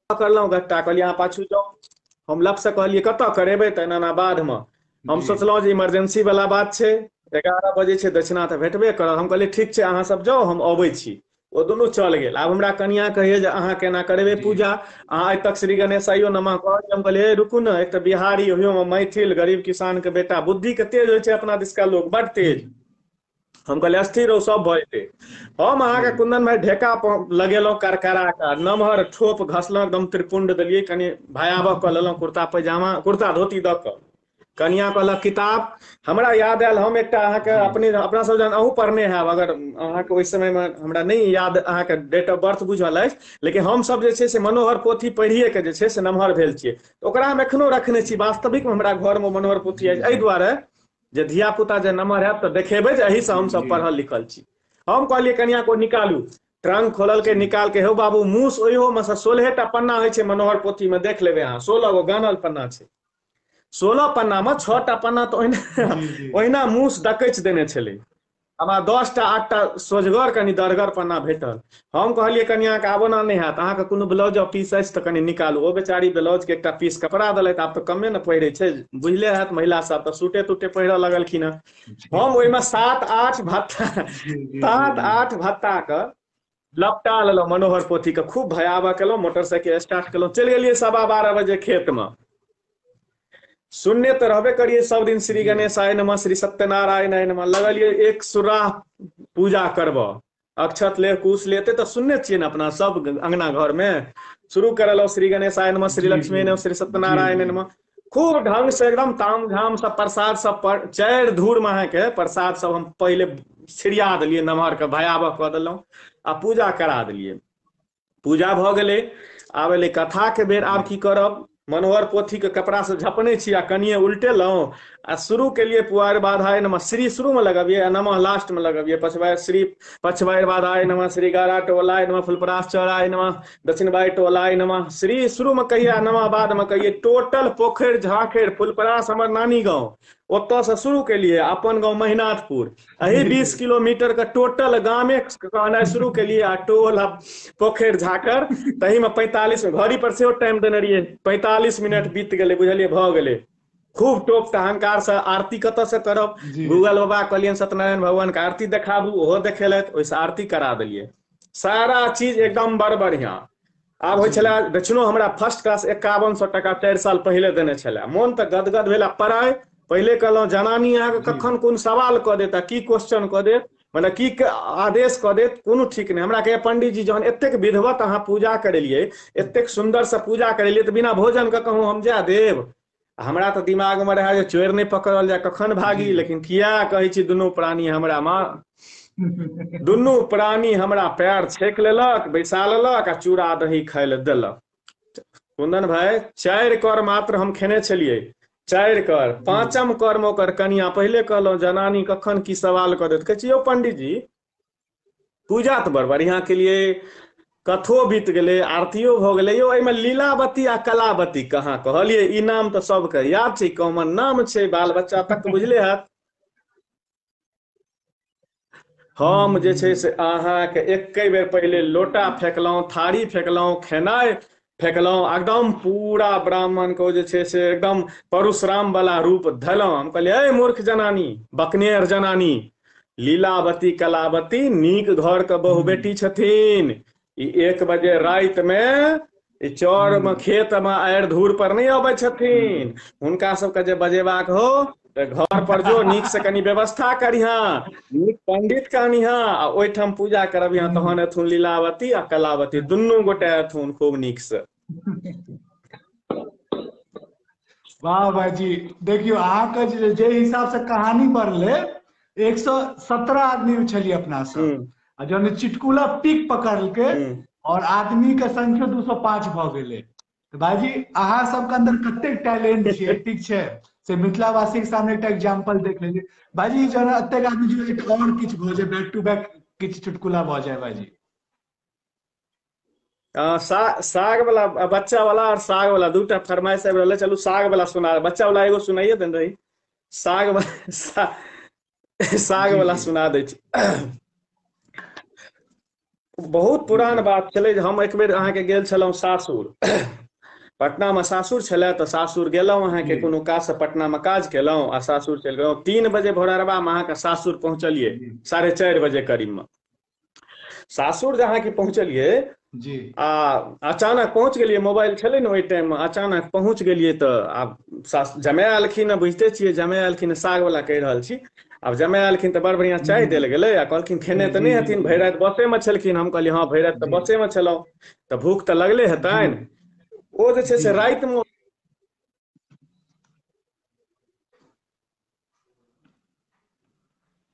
Speaker 1: करलहुँ गट्टा, कहलियै अहाँ पाछू जाउ। हम लपसँ कहलियै कतऽ करेबै? तऽ एना एना बाधमे। हम सोचलहुँ जे इमरजेंसी वाला बात छै, 11 बजे छै, दक्षिणा तऽ भेटबे करत। हम कहलियै ठीक छै, अहाँ सब जाउ, हम अबै छी। ओ दुनू चल गेल। आब हमरा कनिया कहैया जे अहाँ केना करेबै पूजा, अहाँ आइ तक श्री गणेशाइयो नमः कहलियै। हम कहलियै हे रुकू ने, एक तऽ बिहारी, ओहियोमे मैथिल, गरीब किसान के बेटा, बुद्धि के तेज होइ छै अपना दिसका लोक, बड तेज। हम कहलियै अस्थिर रहू, सब भऽ जेतै। हम अहाँके कुंदन भाई ढेका लगेलहुँ करकरा कऽ, नमहर ठोप घसलहुँ, एकदम त्रिपुंड देलियै, कनि भयावह कऽ लेलहुँ कुर्ता पैजामा, कुर्ता धोती दऽ कऽ। कनिया कहलक किताब, हमरा याद आयल, हम एकटा अहाँके अपने अपना सब जहन अहूँ पढ़ने हैब, अगर अहाँके ओहि समयमे हमरा नहि याद अहाँके डेट ऑफ बर्थ बुझल अछि, लेकिन हमसब जे छै से मनोहर पोथी पढ़िए के जे छै से नमहर भेल छियै, ओकरा हम एखनो रखने छी। वास्तविकमे हमरा घरमे मनोहर पोथी अछि, एहि दुआरे जे धिया पुता जे नमहर हैत तऽ देखेबै जे एहिसँ हमसब पढ़ल लिखल छी। हम कहलियै कनिया को निकालू, ट्रंक खोललकै, निकाल के, हौ बाबू मूस ओहियोमे सँ 16 टा पन्ना होइ छै मनोहर पोथीमे, देख लेबै अहाँ, 16 गो गानल पन्ना छै, 16 पन्नामे 6 टा पन्ना तऽ ओहिना ओहिना मूस डकैच देने छलै। हमरा 10 टा 8 टा सोझगर कनि दरगर पन्ना भेटल। हम कहलियै कनियाके आब ओना नहि हैत, अहाँके कोनो ब्लाउज पीस अछि तऽ कनि निकालू। ओ बेचारी ब्लाउजके एकटा पीस कपड़ा देलथि, आब तऽ कमे ने पहिरै छै, बुझले हैत महिला सब तऽ सूटे तूटे पहिरऽ लगलखिन हँ। हम ओहिमे 7-8 भत्ता 7-8 भत्ताके लपटा लेलहुँ मनोहर पोथीके, खूब भयावह केलहुँ, मोटरसाइकिल स्टार्ट केलहुँ, चलि गेलियै 12:15 बजे खेतमे। सुनने तऽ रहबे करियै सब दिन श्री गणेशाय नमः, श्री सत्यनारायणाय नमः, लगलियै एक सुराह पूजा करबऽ, अक्षत ले कुश लेते तऽ सुनने छियै ने अपना सब अंगना घर में। शुरू करलहुँ श्री गणेशाय नमः, श्री लक्ष्मी नमः, श्री सत्यनारायण नमः, खूब ढंग से एकदम ताम झाम सब प्रसाद सब पर 4 धूर में अहाँके प्रसाद सब हम पहिले छिड़िया देलियै, नमहर के भयावह कऽ देलहुँ आ पूजा करा देलियै। पूजा भऽ गेलै, आब एलै कथा के बेर। आब की करब, मनोहर पोथी के कपड़ा से झपने छी आ कनिये उल्टेलहुँ आ शुरू केलियै पुआर बाधाय नमः, श्री शुरू में लगबियै आ नमः लास्ट में लगबियै। पछबारि श्री पछबारि बाधाय नमः, श्री गारा टोलाय नमः, फुलपरास चौराय नमः, दक्षिणबाई टोलाय नमः, श्री शुरू में कहियै आ नमः बाद में कहियै। टोटल पोखरि झाँखरि फुलपरास हमर नानी गाँव, ओतऽ से शुरू केलियै, अपन गाँव महिनाथपुर, एही 20 किलोमीटर के टोटल गामे कहनाइ शुरू केलियै आ टोल आ पोखरि झाँखरि, तही में 45 घड़ी पर सेहो टाइम देने रहियै, 45 मिनट बीत गेलै, बुझलियै भऽ गेलै। खूब टोप टहंकार से आरती कतऽ से करब, गूगल बाबा कहलियनि सत्यनारायण भगवान के आरती देखाबू, ओहो देखेलथि, ओहिसँ आरती करा देलियै। सारा चीज एकदम बड़ बढ़िया। आब होइ छलै दक्षिणो हमरा फर्स्ट क्लास 5100 टका 4 साल पहिले देने छलै, मोन तऽ गदगद भेल। आ पढ़ाइ पहिले कहलहुँ जनानी अहाँके कखन कोन सवाल कऽ देत आ की क्वेश्चन कऽ देत, मतलब की आदेश कऽ देत, कोनो ठीक नहि। हमरा कहैया पंडीजी जहन एतेक विधवत अहाँ पूजा करेलियै, एतेक सुन्दर से पूजा करेलियै, तऽ बिना भोजन के कहूँ हम जाय देब? हमरा तऽ दिमाग में रहै जे चोर नहि पकड़ल जाय, कखन भागी, लेकिन किया कहै छी दुनू प्राणी हमरा माँ, दुनू प्राणी हमरा पैर छेक लेलक, बैसा लेलक आ चूड़ा दही खाय लए देलक। कुंदन भाई 4 कर मात्र हम खेने छलियै, 4 कर, 5म कर में ओकर कनिया, पहिले कहलहुँ जनानी कखन की सवाल कऽ देत, कहै छी यौ पंडीजी पूजा तऽ बड़ बढ़िया केलियै, कथो बीत गेलै, आरतियो भऽ गेलै, यौ एहिमे लीलावती आ कलावती कहाँ कहलियै? ई नाम तऽ सबके याद छै, कॉमन नाम छै, बाल बच्चा तक बुझले हैत। हम जे छै से अहाँके एके बेर पहिले लोटा फेकलहुँ, थारी फेकलहुँ, खेनाइ फेकलहुँ, एकदम पूरा ब्राह्मण को जे छै से एकदम परशुराम वाला रूप धयलहुँ। हम कहलियै ए मूर्ख जनानी, बकनेर जनानी, लीलावती कलावती नीक घर के बहु बेटी छथिन, ई 1 बजे राति में ई चौर में खेत में आड़ि धूर पर नहि अबै छथिन, हुनका सबके जे बजेबाक हो तऽ घर पर जो नीक से कनि व्यवस्था करिहा, नीक पंडित के अनिहा आ ओहिठाम पूजा करबिहा, तहन एथुन लीलावती आ कलावती, दुनू गोटे एथुन खूब नीक से।
Speaker 2: वाह भाईजी, देखियौ अहाँके जे हिसाब से कहानी बढ़ले, 117 आदमी छलियै अपना सब, आ जहन चिटकुला पीक पकड़लकै और आदमी के संख्या 205 भऽ गेलै। तऽ भाईजी अहाँ सबके अंदर कतेक टैलेंट छै, ठीक छै, से मिथिलावासी के सामने एकटा एग्जाम्पल देख लेलियै। भाईजी जरा एतेक आदमी जुड़ल आओर किछु भऽ जाय, बैक टू बैक किछु चुटकुला भऽ जाय भाईजी।
Speaker 1: साग वाला, बच्चा वाला और साग वाला दूटा फरमाइश आबि रहल है। चलू साग वाला सुना, बच्चा वाला एगो सुनाइए देने रही, साग वाला साग वाला सुना दै छी। बहुत पुरान बात छलै जे हम एक बेर अहाँके गेल छलहुँ सासुर, पटना मे सासुर छलै, तऽ सासुर गेलहुँ अहाँके कोनो काज से पटना मे काज केलहुँ आ सासुर चलि गेलहुँ। 3 बजे भोरहरबा मे अहाँके सासुर पहुँचलियै, 4:30 बजे करीब मे सासुर जे अहाँके पहुँचलियै
Speaker 2: जी,
Speaker 1: आ अचानक पहुँच गेलियै, मोबाइल छलै ने ओहि टाइम मे, अचानक पहुँच गेलियै तऽ आब सास जमाए एलखिन, बुझिते छियै जमाए एलखिन, साग वाला कहि रहल छी। आब जमाए एलखिन तऽ बड़ बढ़िआँ चाय देल गेलै आ कहलखिन खेने तऽ नहि हेथिन, भरि राति बसेमे छलखिन। हम कहलियै हँ भरि राति तऽ बसेमे छलहुँ, तऽ भूख तऽ लगले हेतनि। ओ जे छै से रातिमे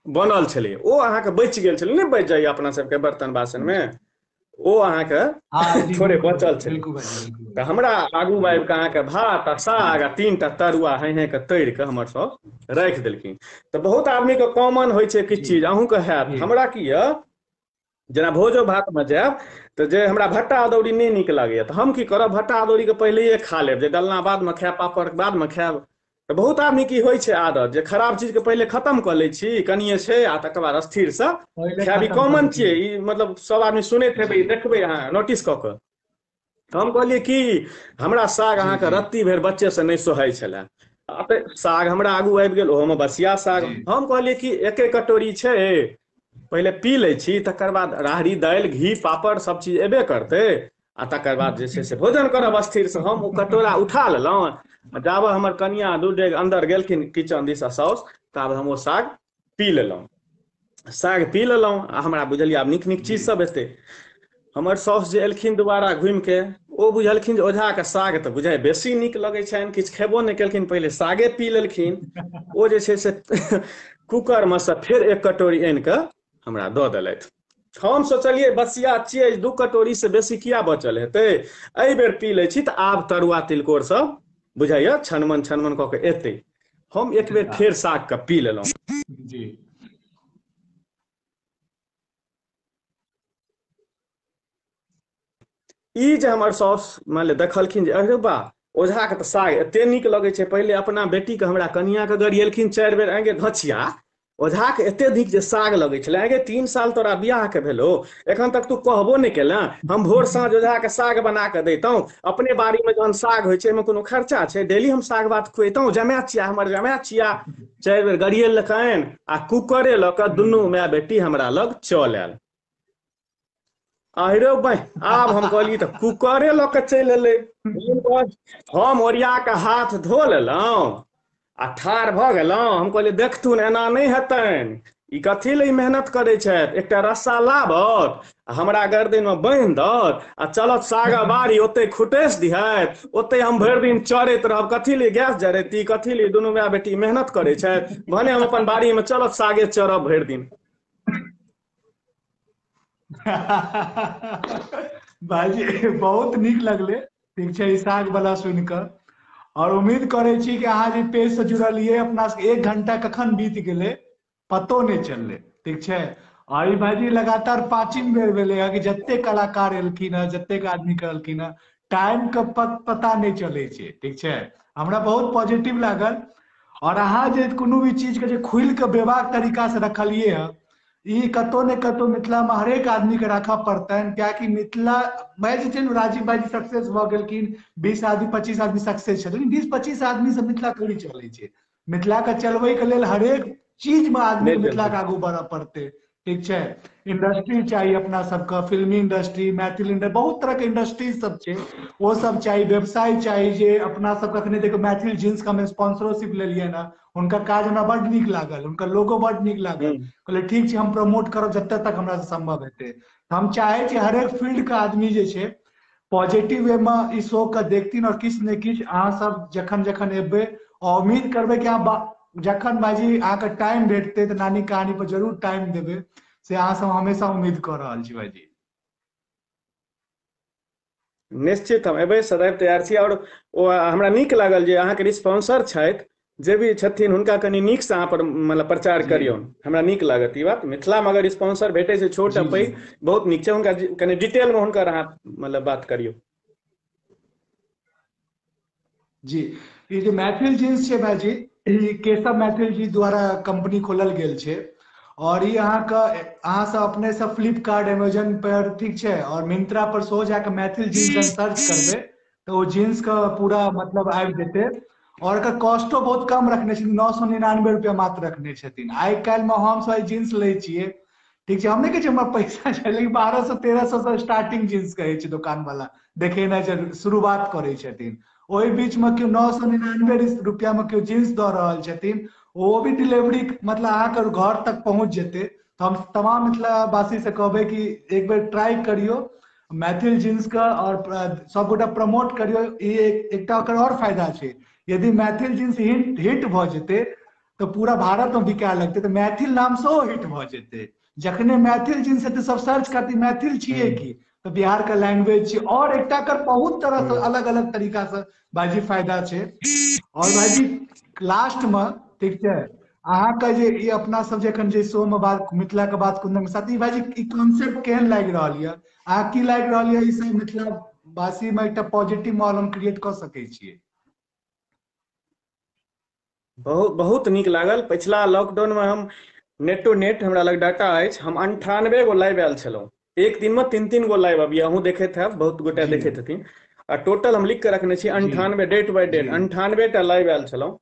Speaker 1: बनल छलै, ओ अहाँके बचि गेल छलै, नहि बचि जाइए अपना सबके बर्तन बासन मे, ओ अहाँके थोड़े बचल छलै। तऽ हमरा आगू आबि कऽ अहाँके भात आ साग आ 3टा तरुआ हें हें के तरि कऽ हमर सब राखि देलखिन। तऽ बहुत आदमीके कॉमन होइ छै किछु चीज, अहूँके हैत। हमरा की यऽ जेना भोजो भातमे जायब तऽ जे हमरा भट्टा अदौरी नहि नीक लागैया तऽ हम की करब, भट्टा अदौरीके पहिलैये खा लेब, जे डलना बादमे खायब, पापड़ बादमे खायब। तऽ बहुत आदमी की होइ छै आदत जे खराब चीजके पहिले खतम कऽ लै छी, कनिये छै, आ तकर बाद स्थिरसँ खायब। ई कॉमन छियै, ई मतलब सब आदमी सुनैत हेबै, देखबै अहाँ नोटिस कऽ कऽ। तऽ हम कहलियै कि हमरा साग अहाँके रत्ती भरि बच्चेसँ नहि सोहाइ छलए, साग हमरा आगू आबि गेल, ओहोमे बसिया साग। हम कहलियै कि एके कटोरी छै, पहिले पी लै छी, तकर बाद राहड़ी दालि घी पापड़ सब चीज एबे करतै, आ तकर बाद जे छै से भोजन करब स्थिरसँ। हम ओ कटोरा उठा लेलहुँ, जाबऽ हमर कनिया 2 डेग अन्दर गेलखिन किचन दिस आ साउस, ताबे हम ओ साग पी लेलहुँ। साग पी लेलहुँ आ हमरा बुझलियै आब नीक नीक चीज सब एतै। हमर साउस जे एलखिन दोबारा घुमिके, ओ बुझलखिन जे ओझाके साग तऽ बुझाइ बेसी नीक लगै छनि, किछु खेबो नहि केलखिन, पहिले सागे पी लेलखिन। ओ जे छै से कुकरमे सँ फेर 1 कटोरी आनि कऽ हमरा दऽ देलथि। हम सोचलियै बसिया छियै, 2 कटोरी से बेसी किया बचल हेतै, एहि बेर पी लै छी तऽ आब तरुआ तिलकोर सब बुझाइया छनमन छनमन कऽ के एतै। हम एक बेर फेर साग के पी लेलहुँ।
Speaker 2: जी
Speaker 1: ई जे हमर साउस मान लिअ देखलखिन जे अरे बा ओझाके तऽ साग एते नीक लगै छै, पहिले अपना बेटीके हमरा कनियाके गरियेलखिन 4 बेर, आगे घचिया ओझाके एते नीक जे साग लगै छलै, आगे 3 साल तोरा बियाहके भेलो, एखन तक तू कहबो नहि केलह, हम भोर साँझ ओझाके साग बना कऽ दैतहुँ, अपने बाड़ीमे जहन साग होइ छै ओहिमे कोनो खर्चा छै, डेली हम साग भात खुएतहुँ, जमाए छिया हमर जमाए छिया। 4 बेर गरियेलकनि आ कुकरे लऽ कऽ दुनू माय बेटी हमरा लग चल आयल। अरे भाई आब हम कहलियै तऽ कुकरे लऽ कऽ चलि एलै। हम ओरिया कऽ हाथ धो लेलहुँ आ ठाढ़ भऽ गेलहुँ। हम कहलियै देखथुन एना नहि हेतनि, ई कथी लए मेहनत करै छथि, एकटा रस्सा लाबत आ हमरा गर्दनमे बान्हि दत आ चलत सागा बाड़ी, ओतै खुटेस दिहथि, ओतै हम भरि दिन चरैत रहब, कथी लए गैस जरेती, कथी लए दुनू माय बेटी मेहनत करै छथि, भने हम अपन बाड़ीमे चलत सागे चरब भरि दिन।
Speaker 2: भाईजी बहुत नीक लगले, ठीक छै, ई साग वाला सुनि कऽ। और उम्मीद करै छी कि अहाँ जे पेज से जुड़लियै, अपना सबके 1 घंटा कखन बीत गेलै पतो नहि चललै, ठीक छै। और ई भाईजी लगातार 5वीं बेर भेलै हँ कि जते कलाकार एलखिन हँ, जतेक आदमी करलखिन हँ, टाइम के पता नहि चलै छै, ठीक छै। हमरा बहुत पॉजिटिव लागल। और अहाँ जे कोनो भी चीज के जे खुलि कऽ बेबाक तरीका से रखलियै हँ, ई कतौ ने कतौ मिथिला में हरेक आदमी के राखऽ पड़तनि, कियाकि मिथिला भाई जे छै ने, राजीव भाईजी सक्सेस भऽ गेलखिन, 20 आदमी 25 आदमी सक्सेस छथिन, 20-25 आदमी से मिथिला थोड़ी चलै छै। मिथिला के चलबै के लेल हरेक चीज में आदमी के मिथिला के आगू बढ़ऽ पड़तै, ठीक छै। इंडस्ट्री चाही अपना सबके, फिल्मी इंडस्ट्री, मैथिल इंडस्ट्री, बहुत तरह के इंडस्ट्री सब छै, ओ सब चाही, व्यवसाय चाही। जे अपना सबके अखने देखियौ मैथिल जींस के हम स्पॉन्सरशिप लेलियै ने, हुनका काज हमरा बड नीक लागल, हुनका लोगो बड नीक लागल, कहलियै ठीक छै हम प्रमोट करब जते तक हमरा से संभव हेतै। हम चाहे छी हरेक फील्ड के आदमी जे छै पॉजिटिव वे में ई शो के देखथिन और किछु ने किछु अहाँ सब जखन जखन एबै, और उम्मीद करबै कि अहाँ जखन भाईजी अहाँके टाइम भेटतै तऽ नानी कहानी पर जरूर टाइम देबै, से अहाँ सब हमेशा उम्मीद कऽ रहल छी भाईजी।
Speaker 1: निश्चित हम एबै, सदैव तैयार छी। और ओ हमरा नीक लागल जे अहाँके स्पॉन्सर छथि जे भी छथिन हुनका कनि नीकसँ अहाँ पर मतलब प्रचार करियौन, हमरा नीक लागत ई बात। मिथिलामे अगर स्पॉन्सर भेटै छै छोट आ पैघ बहुत नीक छै, हुनका कनि डिटेलमे हुनकर अहाँ मतलब बात करियौ।
Speaker 2: जी, ई जे मैथिल जींस छै भाईजी, ई केशव मैथिल जी द्वारा कंपनी खोलल गेल छै और ई अहाँके अहाँ सब अपने सब फ्लिपकार्ट एमेजन पर, ठीक छै, और मिंत्रा पर सेहो जाके मैथिल जींस सर्च करबै तऽ ओ जींस के पूरा मतलब आबि जेतै। और एकर कॉस्टो बहुत कम रखने छथिन, 999 रुपया मात्र रखने छथिन। आइ काल्हि मे हम सब जींस लै छियै, ठीक छै, हम नहि कहै छियै हमरा पैसा छै, लेकिन 1200-1300 से स्टार्टिंग जींस कहै छै दोकान वाला, देखेनाइ शुरुआत करै छथिन। ओहि बीच में केओ 999 रुपया में केओ जींस दऽ रहल छथिन, ओ भी डिलीवरी मतलब अहाँके घर तक पहुंच जेतै। तऽ हम तमाम मिथिलावासी से कहबै कि एक बेर ट्राई करियौ मैथिल जींस के और सबगोटा प्रमोट करियौ। ई एकटा ओकर और फायदा छै, यदि मैथिल जींस हिट भऽ जेतै तऽ पूरा भारत में बिकाय लगतै, तऽ मैथिल नाम सेहो हिट भऽ जेतै। जखने मैथिल जींस हेतै सब सर्च करतै मैथिल छियै की, तऽ बिहार के लैंग्वेज छै। और एकटा कर बहुत तरह से अलग अलग तरीका से भाईजी फायदा छै। और भाईजी लास्ट में, ठीक छै, अहाँके जे ई अपना सब जे एखन जे शो में बात मिथिला के बात कुंदन के साथ, ई भाईजी ई कॉन्सेप्ट केहन लागि रहल यऽ, अहाँ की लागि रहल यऽ, ई सब मिथिला वासी में एकटा पॉजिटिव माहौल हम क्रिएट कऽ सकै छियै?
Speaker 1: बहुत बहुत नीक लागल। पछिला लॉकडाउन में हम नेट टू नेट हमरा लग डाटा अछि, हम 98 गो लाइव आयल छलहुँ एक दिन में, 3-3 गो लाइव अभी अहूँ देखैत हैब, बहुत गोटा देखैत हथिन। आ टोटल हम लिख के रखने छी 98 डेट बाय डेट 98 टा लाइव आयल छलहुँ।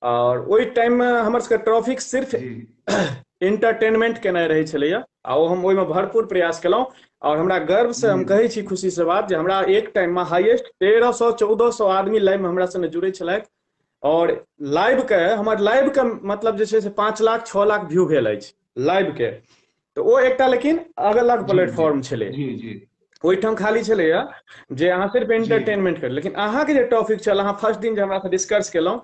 Speaker 1: और ओहि टाइम में हमर सबके ट्रॉफिक सिर्फ इंटरटेनमेंट केनाइ रहै छलैया, आ ओ हम ओहिमे भरपूर प्रयास केलहुँ। और हमरा गर्व से हम कहै छी खुशी से बात जे हमरा एक टाइम में हाईएस्ट 1300-1400 आदमी लाइव में हमरा संगे जुड़ै छलथि। और लाइव के हमर लाइव के मतलब जे छै से 5 लाख 6 लाख व्यू भेल अछि लाइव के। तऽ ओ एकटा लेकिन अलग प्लेटफॉर्म छलै, ओहिठाम खाली छलैया जे अहाँ सिर्फ एंटरटेनमेंट कर। लेकिन अहाँके जे टॉपिक छल, अहाँ फर्स्ट दिन जे हमरा से डिस्कस केलहुँ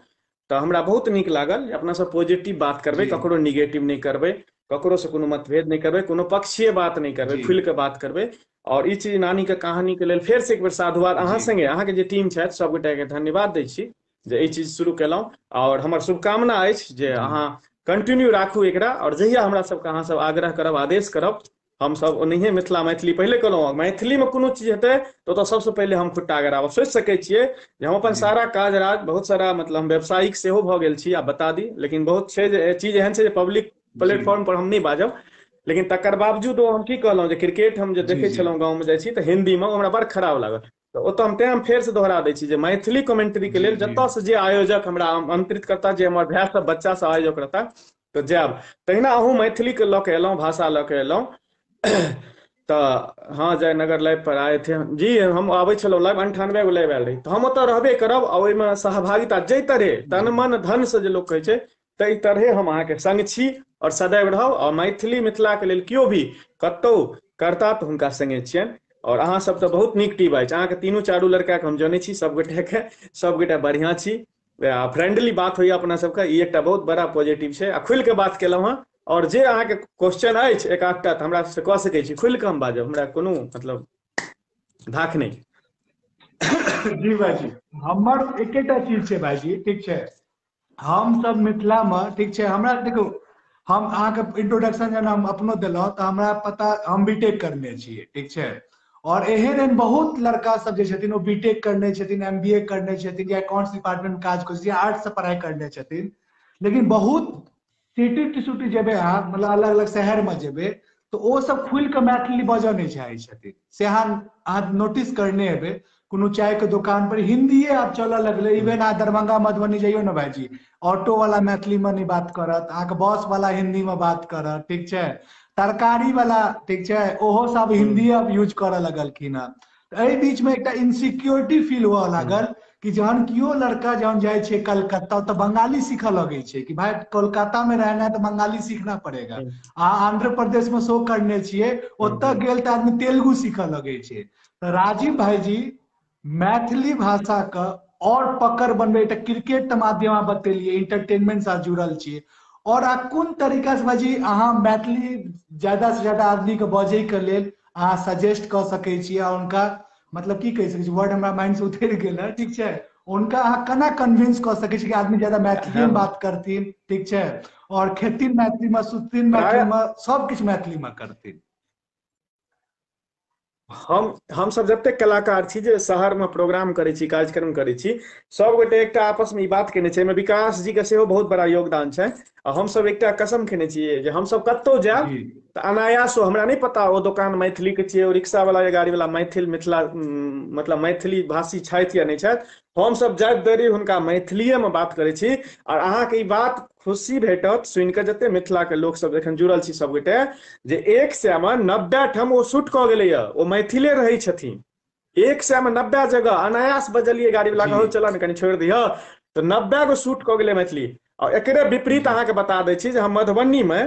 Speaker 1: तऽ हमरा बहुत नीक लागल जे अपना सब पॉजिटिव बात करबै, ककरो निगेटिव नहि करबै, ककरो से कोनो मतभेद नहि करबै, कोनो पक्षीय बात नहि करबै, खुलि कऽ बात करबै। और ई चीज नानी के कहानी के लेल फेर से एक बेर साधुवाद अहाँ संगे अहाँके जे टीम छथि सबगोटा के धन्यवाद दै छी जे ई चीज शुरू केलहुँ। और हमर शुभकामना अछि जे अहाँ कंटिन्यू राखू एकरा, और जहिया हमरा सबके अहाँ सब आग्रह करब, आदेश करब, हमसब ओनाहिये मिथिला मैथिली पहिले कहलहुँ, मैथिलीमे कोनो चीज हेतै तऽ ओतऽ सबसँ पहिले हम खुट्टा गड़ाबब। सोचि सकै छियै जे हम अपन सारा काज राज बहुत सारा मतलब हम व्यावसायिक सेहो भऽ गेल छी, आब बता दी, लेकिन बहुत छै जे चीज एहन छै जे पब्लिक प्लेटफॉर्म पर हम नहि बाजब। लेकिन तकर बावजूदो हम की कहलहुँ जे क्रिकेट हम जे देखै छलहुँ गाँवमे जाइ छी तऽ हिन्दीमे, हमरा बड़ खराब लागल। तऽ ओतऽ हम तें हम फेरसँ दोहरा दै छी जे मैथिली कमेंट्री के लेल जतऽ से जे आयोजक हमरा आमंत्रित करता, जे हमर भाय सब बच्चा सब आयोजक रहता तऽ जायब। तहिना अहूँ मैथिली के लऽ के एलहुँ, भाषा लऽ के एलहुँ। तऽ हँ, जयनगर लाइव पर आए थे जी, हम आबै छलहुँ लाइव, 98 गो लाइव आयल रही, तऽ हम ओतऽ रहबे करब। आ ओहिमे सहभागिता जाहि तरहे तन मन धन से जे लोक कहै छै ताहि तरहे हम अहाँके संग छी और सदैव रहब। और मैथिली मिथिला के लेल केओ भी कतौ करता तऽ हुनका संगे छियनि। और अहाँ सब तऽ बहुत नीक टीम अछि, अहाँके तीनू चारू लड़का के हम जनै छी, सबगोटे सबगोटे बढ़िआँ छी, फ्रेंडली बात होइया अपना सबके, ई एकटा बहुत बड़ा पॉजिटिव छै। आ खुलि के बात केलहुँ हँ, और जे अहाँके क्वेश्चन अछि एक आधटा तऽ हमरा से कऽ सकै छी, खुलि कऽ हम बाजब, हमरा कोनो मतलब धाक नहि।
Speaker 2: जी भाईजी, हमर एकेटा चीज छै भाईजी, ठीक छै, हम सब मिथिला में, ठीक छै, हमरा देखू, हम अहाँके इंट्रोडक्शन जेना हम अपनो देलहुँ तऽ हमरा पता, हम बीटेक करने छियै, ठीक छै, और एहन एहन बहुत लड़का सब जे छथिन ओ बीटेक करने छथिन, एमबीए करने छथिन, या अकाउंट्स डिपार्टमेंट में काज करै छथिन, या आर्ट्स से पढ़ाई करने छथिन, लेकिन बहुत सिटी तिसुटी जेबै अहाँ, मतलब अलग अलग शहर में जेबै तऽ ओ सब खुलि कऽ मैथिली बजऽ नहि चाहै छथिन। से अहाँ नोटिस करने हेबै, कोनो चाय के दोकान पर हिन्दीए आब चलऽ लगलै। इवन अहाँ दरभंगा मधुबनी जइयौ ने भाईजी, ऑटो वाला मैथिली में नहीं बात करत, अहाँके बस वाला हिन्दी में बात करत, ठीक छै, तरकारी वाला, ठीक छै, ओहो सब हिन्दी अब यूज करऽ लगलखिन हँ। एहि बीच में एकटा इनसिक्योरिटी फील हुअ लागल कि जहन केओ लड़का जहन जाइ छै कलकत्ता तऽ बंगाली सीखऽ लगै छै कि भाई कोलकाता में रहना है तऽ बंगाली सीखना पड़ेगा। आ आंध्र प्रदेश में शो करने छियै, ओतऽ गेल तऽ आदमी तेलुगु सीखऽ लगै छै। तऽ राजीव भाईजी मैथिली भाषा के और पकड़ बनबै, एकटा क्रिकेट के माध्यम अहाँ बतेलियै, इंटरटेनमेंट से जुड़ल छियै, और अहाँ कोन तरीका से भाईजी अहाँ मैथिली ज्यादा से ज्यादा आदमी के बजै के लेल अहाँ सजेस्ट कऽ सकै छियै, आ हुनका मतलब की कहि सकै छी, वर्ड हमरा माइंड से उतरि गेल है, ठीक छै, हुनका अहाँ केना कन्विंस कऽ सकै छी कि आदमी ज्यादा मैथिली में बात करथिन, ठीक छै, और खेथिन मैथिली में, सुतथिन मैथिली में, सब किछु मैथिली में करथिन?
Speaker 1: हम सब जतेक कलाकार छी जे शहरमे प्रोग्राम करै छी, कार्यक्रम करै छी, सब गोटे एकटा आपसमे ई बात केने छै। एहिमे विकास जी के सेहो बहुत बड़ा योगदान छै। आ हमसब एकटा कसम खेने छियै जे हमसब कतहु जायब तऽ अनायासो, हमरा नहि पता ओ दोकान मैथिली के छियै, ओ रिक्शा वाला या गाड़ी वाला मैथिल, मिथिला मतलब मैथिली भाषी छथि या नहि छथि, हमसब जाइत देरी हुनका मैथिलीए मे बात करै छी। आओर अहाँके ई बात खुशी भेटत सुनि कऽ, जते मिथिला के लोक सब एखन जुड़ल छी सबगोटे, जे 100 मे 90 ठाम ओ शूट कऽ गेलैया, ओ मैथिले रहै छथिन। 100 मे 90 जगह अनायास बजलियै गाड़ी वाला के, चल ने कनि छोड़ि दिह, तऽ 90 गो शूट कऽ गेलै मैथिली। आओर एकरे विपरीत अहाँके बता दै छी जे हम मधुबनी मे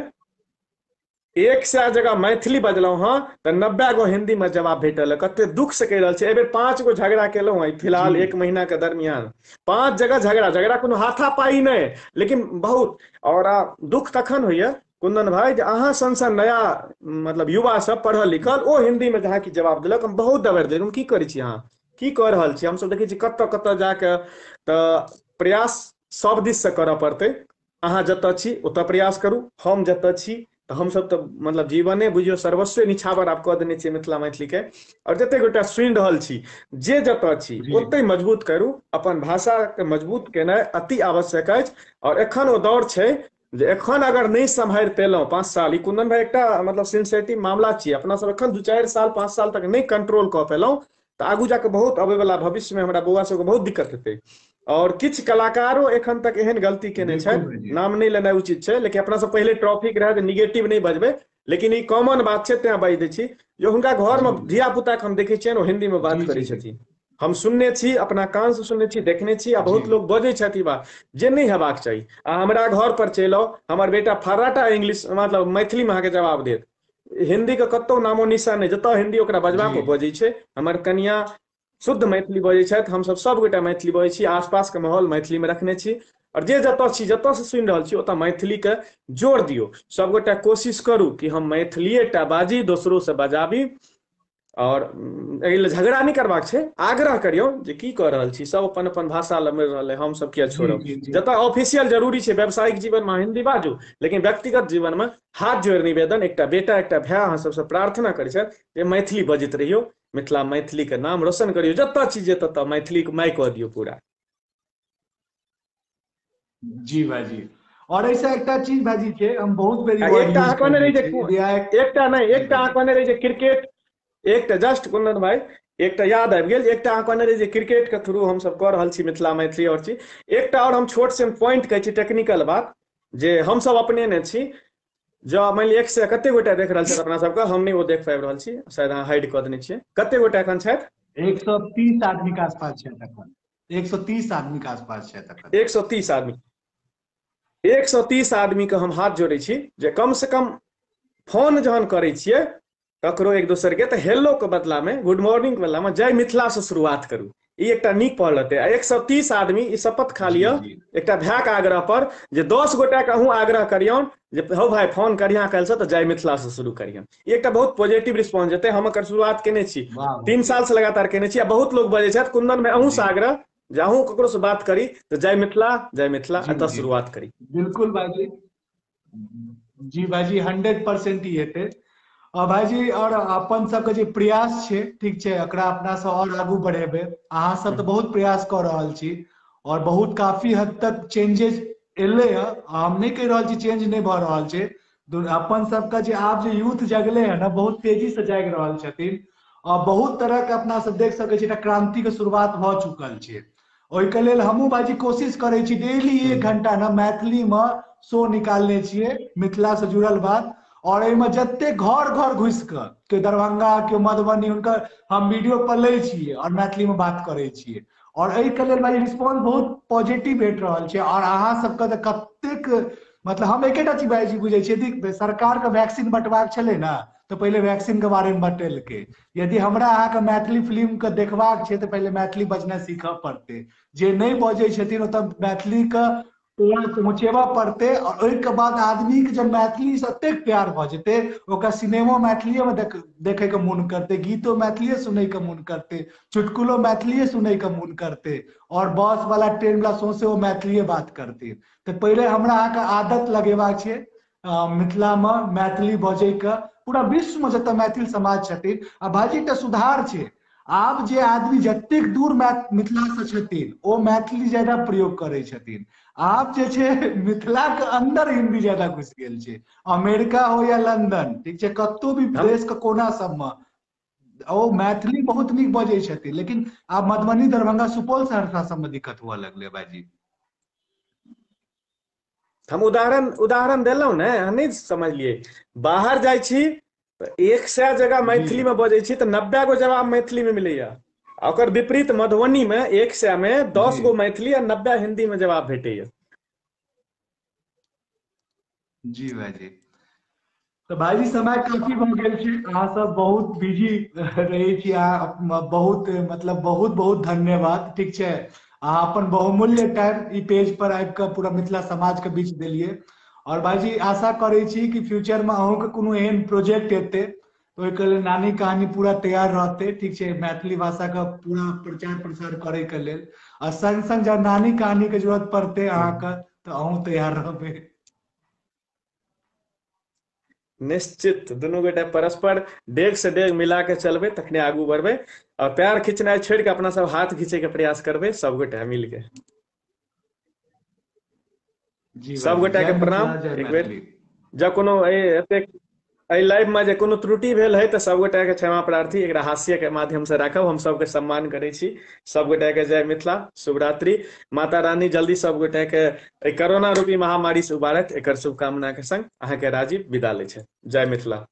Speaker 1: 100 जगह मैथिली बजलहुँ हँ तऽ 90 गो हिंदी में जवाब भेटल है। कते दुख से कहि रहल छी, एहि बेर पांच गो झगड़ा केलहुँ हँ फिलहाल एक महीना के दरमियान, पांच जगह झगड़ा। झगड़ा कोनो हाथापाई नहि, लेकिन बहुत। और दुख तखन होइया कुंदन भाई जे अहाँ सन सन नया मतलब युवा सब पढ़ल लिखल ओ हिंदी में जहाँ की जवाब देलक, हम बहुत दबरि देलहुँ। हम की करै छी, अहाँ की कऽ रहल छी? हमसब देखै छी कतऽ कतऽ जाके। तऽ प्रयास सब दिस से करऽ पड़तै। अहाँ जतऽ छी ओतऽ प्रयास करू, हम जतऽ छी तऽ हमसब तऽ मतलब जीवने बुझियौ सर्वस्वे निछावर आब कऽ देने छियै मिथिला मैथिलीके। आओर जते गोटा सुनि रहल छी, जे जतऽ छी ओतहि मजबूत करू। अपन भाषाके मजबूत केनाइ अति आवश्यक अछि। आओर एखन ओ दौर छै जे एखन अगर नहि सम्हारि पेलहुँ 5 साल, ई कुंदन भाई एकटा मतलब सेंसिटिव मामला छियै, अपना सब एखन 2-4 साल, 5 साल तक नहि कंट्रोल कऽ पेलहुँ तऽ आगू जाकऽ बहुत अबै वला भविष्यमे हमरा बौआ सबके बहुत दिक्कत हेतै। और किछु कलाकारो एखन तक एहन गलती केने छथि, नाम नहि लेनाइ उचित छै, लेकिन अपना सब पहिले टॉपिक रहै जे निगेटिव नहि बजबै, लेकिन ई कॉमन बात छै तें बाजि दै छी जे हुनका घरमे धिया पुताके हम देखै छियनि, ओ हिंदीमे बात करै छथिन। हम सुनने छी, अपना कान से सुनने छी, देखने छी, आ बहुत लोग बजै छथि ई बात जे नहि हेबाक चाही। आ हमरा घर पर चलि आउ, हमर बेटा फर्राटा इंग्लिश मतलब मैथिलीमे अहाँके जवाब देत, हिंदी के कतहु नामो निशान नहि। जतऽ हिंदी ओकरा बजबाक बजै छै। हमर कनिया शुद्ध मैथिली बजै छथि, हमसब सबगोटा मैथिली बजै छी, आसपासके माहौल मैथिलीमे रखने छी। आओर जे जतऽ छी, जतऽ से सुनि रहल छी, ओतऽ मैथिलीके जोर दियौ। सबगोटा कोशिश करू कि हम मैथिलीए टा बाजी, दोसरो से बजाबी। आओर एहि लए झगड़ा नहि करबाक छै, आग्रह करियौ जे की कऽ रहल छी, सब अपन अपन भाषा लए मरि रहल है, हम सब किया छोड़ब? जतऽ ऑफिशियल जरूरी छै, व्यावसायिक जीवनमे हिंदी बाजू, लेकिन व्यक्तिगत जीवनमे हाथ जोड़ि निवेदन, एकटा बेटा, एकटा भाय अहाँ सबसँ प्रार्थना करै छथि जे मैथिली बजैत रहियौ, मिथिला मैथिलीके नाम रोशन करियौ। जतऽ छी जे ततऽ मैथिलीके माय कऽ दियौ पूरा।
Speaker 2: जी भाईजी, और ऐसा एकटा चीज भाईजी के हम बहुत बेरी
Speaker 1: एकटा अहाँ कहने रही जे एकटा नहि, एकटा अहाँ कहने रही जे क्रिकेट, एकटा जस्ट कुंदन भाई एकटा याद आबि गेल, एकटा अहाँ कहने रही जे क्रिकेट के थ्रू हमसब कऽ रहल छी मिथिला मैथिली और चीज। एकटा और हम छोट से पॉइंट कहै छी, टेक्निकल बात जे हमसब अपने ने छी। जँ मानि लिअ एक सए कते गोटा देख रहल छथि अपना सबके, हम नहि ओ देख पाबि रहल छी, शायद अहाँ हाइड कऽ देने छियै। कते गोटा एखन छथि?
Speaker 2: 130 आदमी के आसपास छथि एखन, 130 आदमी के आसपास छथि एखन।
Speaker 1: 130 आदमी, 130 आदमी के हम हाथ जोड़ै छी जे कम से कम फोन जहन करै छियै ककरो एक दोसर के तऽ हेलो के बदला में, गुड मॉर्निंग के बदला में जय मिथिला से शुरुआत करू। ई एकटा नीक पहल रहतै। आ 130 आदमी ई शपथ खा लिअ एकटा भायके आग्रह पर जे 10 गोटा के अहूँ आग्रह करियौन जे हौ भाई, फोन करिहा काल्हिसँ तऽ जय मिथिला से शुरू करिहन। ई एकटा बहुत पॉजिटिव रिस्पॉन्स जेतै। हम एकर शुरुआत केने छी, 3 साल से लगातार केने छी आ बहुत लोग बजै छथि। कुंदन भाई, अहूँ से आग्रह जे अहूँ ककरो से बात करी तऽ जय मिथिला, जय मिथिला, एतऽ शुरुआत करी।
Speaker 2: बिल्कुल भाईजी, जी भाईजी, 100% ही हेतै। और भाईजी, और अपन सबके जे प्रयास छै, ठीक छै, एकरा अपना सब और आगू बढ़ेबै। अहाँ सब तऽ बहुत प्रयास कऽ रहल छी और बहुत काफी हद तक चेंजेस एलै हँ। हम नहि कहि रहल छी चेंज नहि भऽ रहल छै। अपन सबके जे आब जे यूथ जगले है ने, बहुत तेजी से जागि रहल छथिन और बहुत तरह के अपना सब देख सकै छी एकटा क्रांति के शुरुआत भऽ चुकल छै। ओहिके लेल हमहूँ भाईजी कोशिश करै छी, डेली एक घंटा ने मैथिली मे शो निकालने छियै, मिथिला से जुड़ल बात, और एहिमे जते घर घर घुसि कऽ, केओ दरभंगा, केओ मधुबनी, हुनकर हम वीडियो पर लै छियै और मैथिली मे बात करै छियै। और एहिके लेल भाई रिस्पॉन्स बहुत पॉजिटिव भेट रहल छै। और अहाँ सबके तऽ कतेक मतलब हम एकेटा चीज भाईजी बुझै छियै, यदि सरकार के वैक्सीन बँटबाक छलै ने तऽ पहिले वैक्सीन के बारे मे बतेलकै। यदि हमरा अहाँके मैथिली फिल्म के देखबाक छै तऽ पहिले मैथिली बजनाइ सीखऽ पड़तै। जे नहि बजै छथिन ओतऽ मैथिली के तोरा पहुँचेबऽ पड़तै। और ओहिके बाद आदमी के जब मैथिली से एतेक प्यार भऽ जेतै, ओकरा सिनेमो मैथिलीए मे देखे के मोन करतै, गीतो मैथिलीए सुनै के मोन करतै, चुटकुलो मैथिलीए सुनै के मोन करतै, और बस वाला ट्रेन वाला सौंसे ओ मैथिलीए बात करतै। तऽ पहिले हमरा अहाँके आदत लगेबाक छै मिथिला मे मैथिली बजै के। पूरा विश्व मे जतऽ मैथिल समाज छथिन, आ भाईजी एकटा सुधार छै, आब जे आदमी जतेक दूर मिथिला से छथिन ओ मैथिली ज्यादा प्रयोग करै छथिन। आब जे छै मिथिला के अंदर हिंदी ज्यादा घुसि गेल छै, अमेरिका हो या लंदन, ठीक छै, कतौ भी देश के कोना सबमे ओ मैथिली बहुत नीक बजै छथिन। लेकिन आब मधुबनी, दरभंगा, सुपौल, सहरसा सबमे दिक्कत हुअ लगलै भाईजी।
Speaker 1: हम उदाहरण देलहुँ ने, अहाँ नहि समझलियै। बाहर जाइ छी तऽ 100 जगह मैथिली में बजै छी तऽ 90 गो जवाब मैथिली में मिलैया। ओकर विपरीत मधुबनी में 100 में 10 गो मैथिली आ 90 हिंदी में जवाब भेटैया।
Speaker 2: जी भाईजी, तऽ भाईजी समय काफी भऽ गेल छै, अहाँ सब बहुत बिजी रहै छी, अहाँ बहुत मतलब बहुत बहुत धन्यवाद। ठीक छै, अहाँ अपन बहुमूल्य टाइम ई पेज पर आबि कऽ पूरा मिथिला समाज के बीच देलियै। और भाईजी आशा करै छी कि फ्यूचर में अहूँके कोनो एहन प्रोजेक्ट एतै तऽ ओहिके लेल नानी कहानी पूरा तैयार रहतै। ठीक छै, मैथिली भाषा के पूरा प्रचार प्रसार करे के लेल, आ संग संग जब नानी कहानी के जरूरत पड़तै अहाँके तऽ अहूँ तैयार रहबै।
Speaker 1: निश्चित दुनू गोटा परस्पर डेग से डेग मिला के चलबै, तखने आगू बढ़बै। और पैर खिंचनाइ छोड़ि के अपना सब हाथ घींचे के प्रयास करबै सब गोटा मिल के।
Speaker 2: जी
Speaker 1: सब
Speaker 2: भाईजी,
Speaker 1: गोटा
Speaker 2: जय
Speaker 1: के
Speaker 2: मिथिला,
Speaker 1: प्रणाम
Speaker 2: जय
Speaker 1: एक बेर।
Speaker 2: मैथिली।
Speaker 1: जब कोनो एहि लाइव में जे कोनो त्रुटि भेल है तऽ सब गोटा के क्षमा प्रार्थी। एकरा हास्य के माध्यम से राखब, हम सबके सम्मान करै छी। सब गोटा के जय मिथिला, शुभरात्रि। माता रानी जल्दी सब गोटा के एहि कोरोना रूपी महामारी से उबारत, एकर शुभकामना के संग अहाँके राजीव विदा लै छै। जय मिथिला।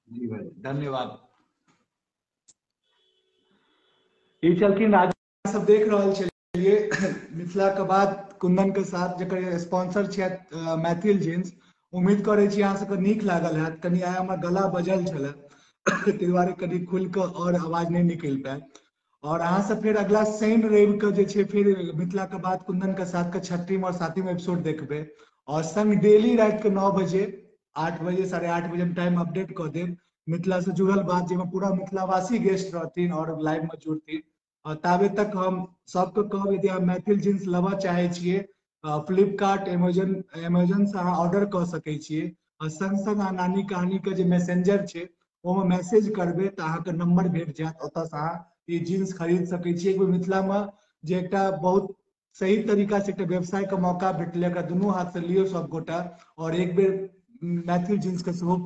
Speaker 2: जी भाई, धन्यवाद। ई छलखिन राजीव, सब देख रहल छलियै मिथिला के बाद कुंदन के साथ, जकर स्पॉन्सर छथि मैथिल जींस। उम्मीद करै छी अहाँ सबके नीक लागल हैत। कनि आइ हमर गला बजल छलै, ताहि दुआरे कनि खुलि कऽ आओर आवाज नहि निकलि पायल। और अहाँ सब फेर अगला शनि रवि के जे छै फिर मिथिला के बाद कुंदन के साथ के 6वीं और 7वीं एपिसोड देखबै। और संग डेली राति के 9 बजे, 8 बजे, 8:30 बजे हम टाइम अपडेट कऽ देब मिथिला से जुड़ल बात, जाहिमे पूरा मिथिलावासी गेस्ट रहथिन और लाइव में जुड़थिन। और ताबे तक हम सबके कहब, यदि अहाँ मैथिल जींस लेबऽ चाहै छियै, फ्लिपकार्ट, एमेजन से अहाँ ऑर्डर कऽ सकै छियै। और संग संग अहाँ नानी कहानी के जे मैसेंजर छै ओहिमे मैसेज करबै तऽ अहाँके नंबर भेट जायत, ओतऽ से अहाँ ई जींस खरीद सकै छियै। एक बेर मिथिला मे जे एकटा बहुत सही तरीका से एकटा व्यवसाय के मौका भेटलै, एकरा दुनू हाथ से लियौ सब गोटा, और एक बेर मैथिल जींस के सेहो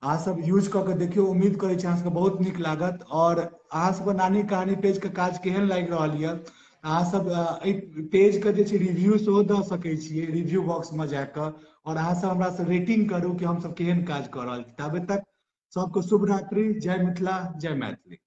Speaker 2: अहाँ सब यूज कऽ के देखियौ। उम्मीद करै छी अहाँ सबके बहुत नीक लागत। और अहाँ सबके नानी कहानी पेज के काज केहन लागि रहल यऽ, अहाँ सब एहि पेज के जे छै रिव्यू सेहो दऽ सकै छियै रिव्यू बॉक्स में जाकऽ, और अहाँ सब हमरा से रेटिंग करू कि हम सब केहन काज कऽ रहल छी। ताबे तक सबके शुभ रात्रि, जय मिथिला, जय मैथिली।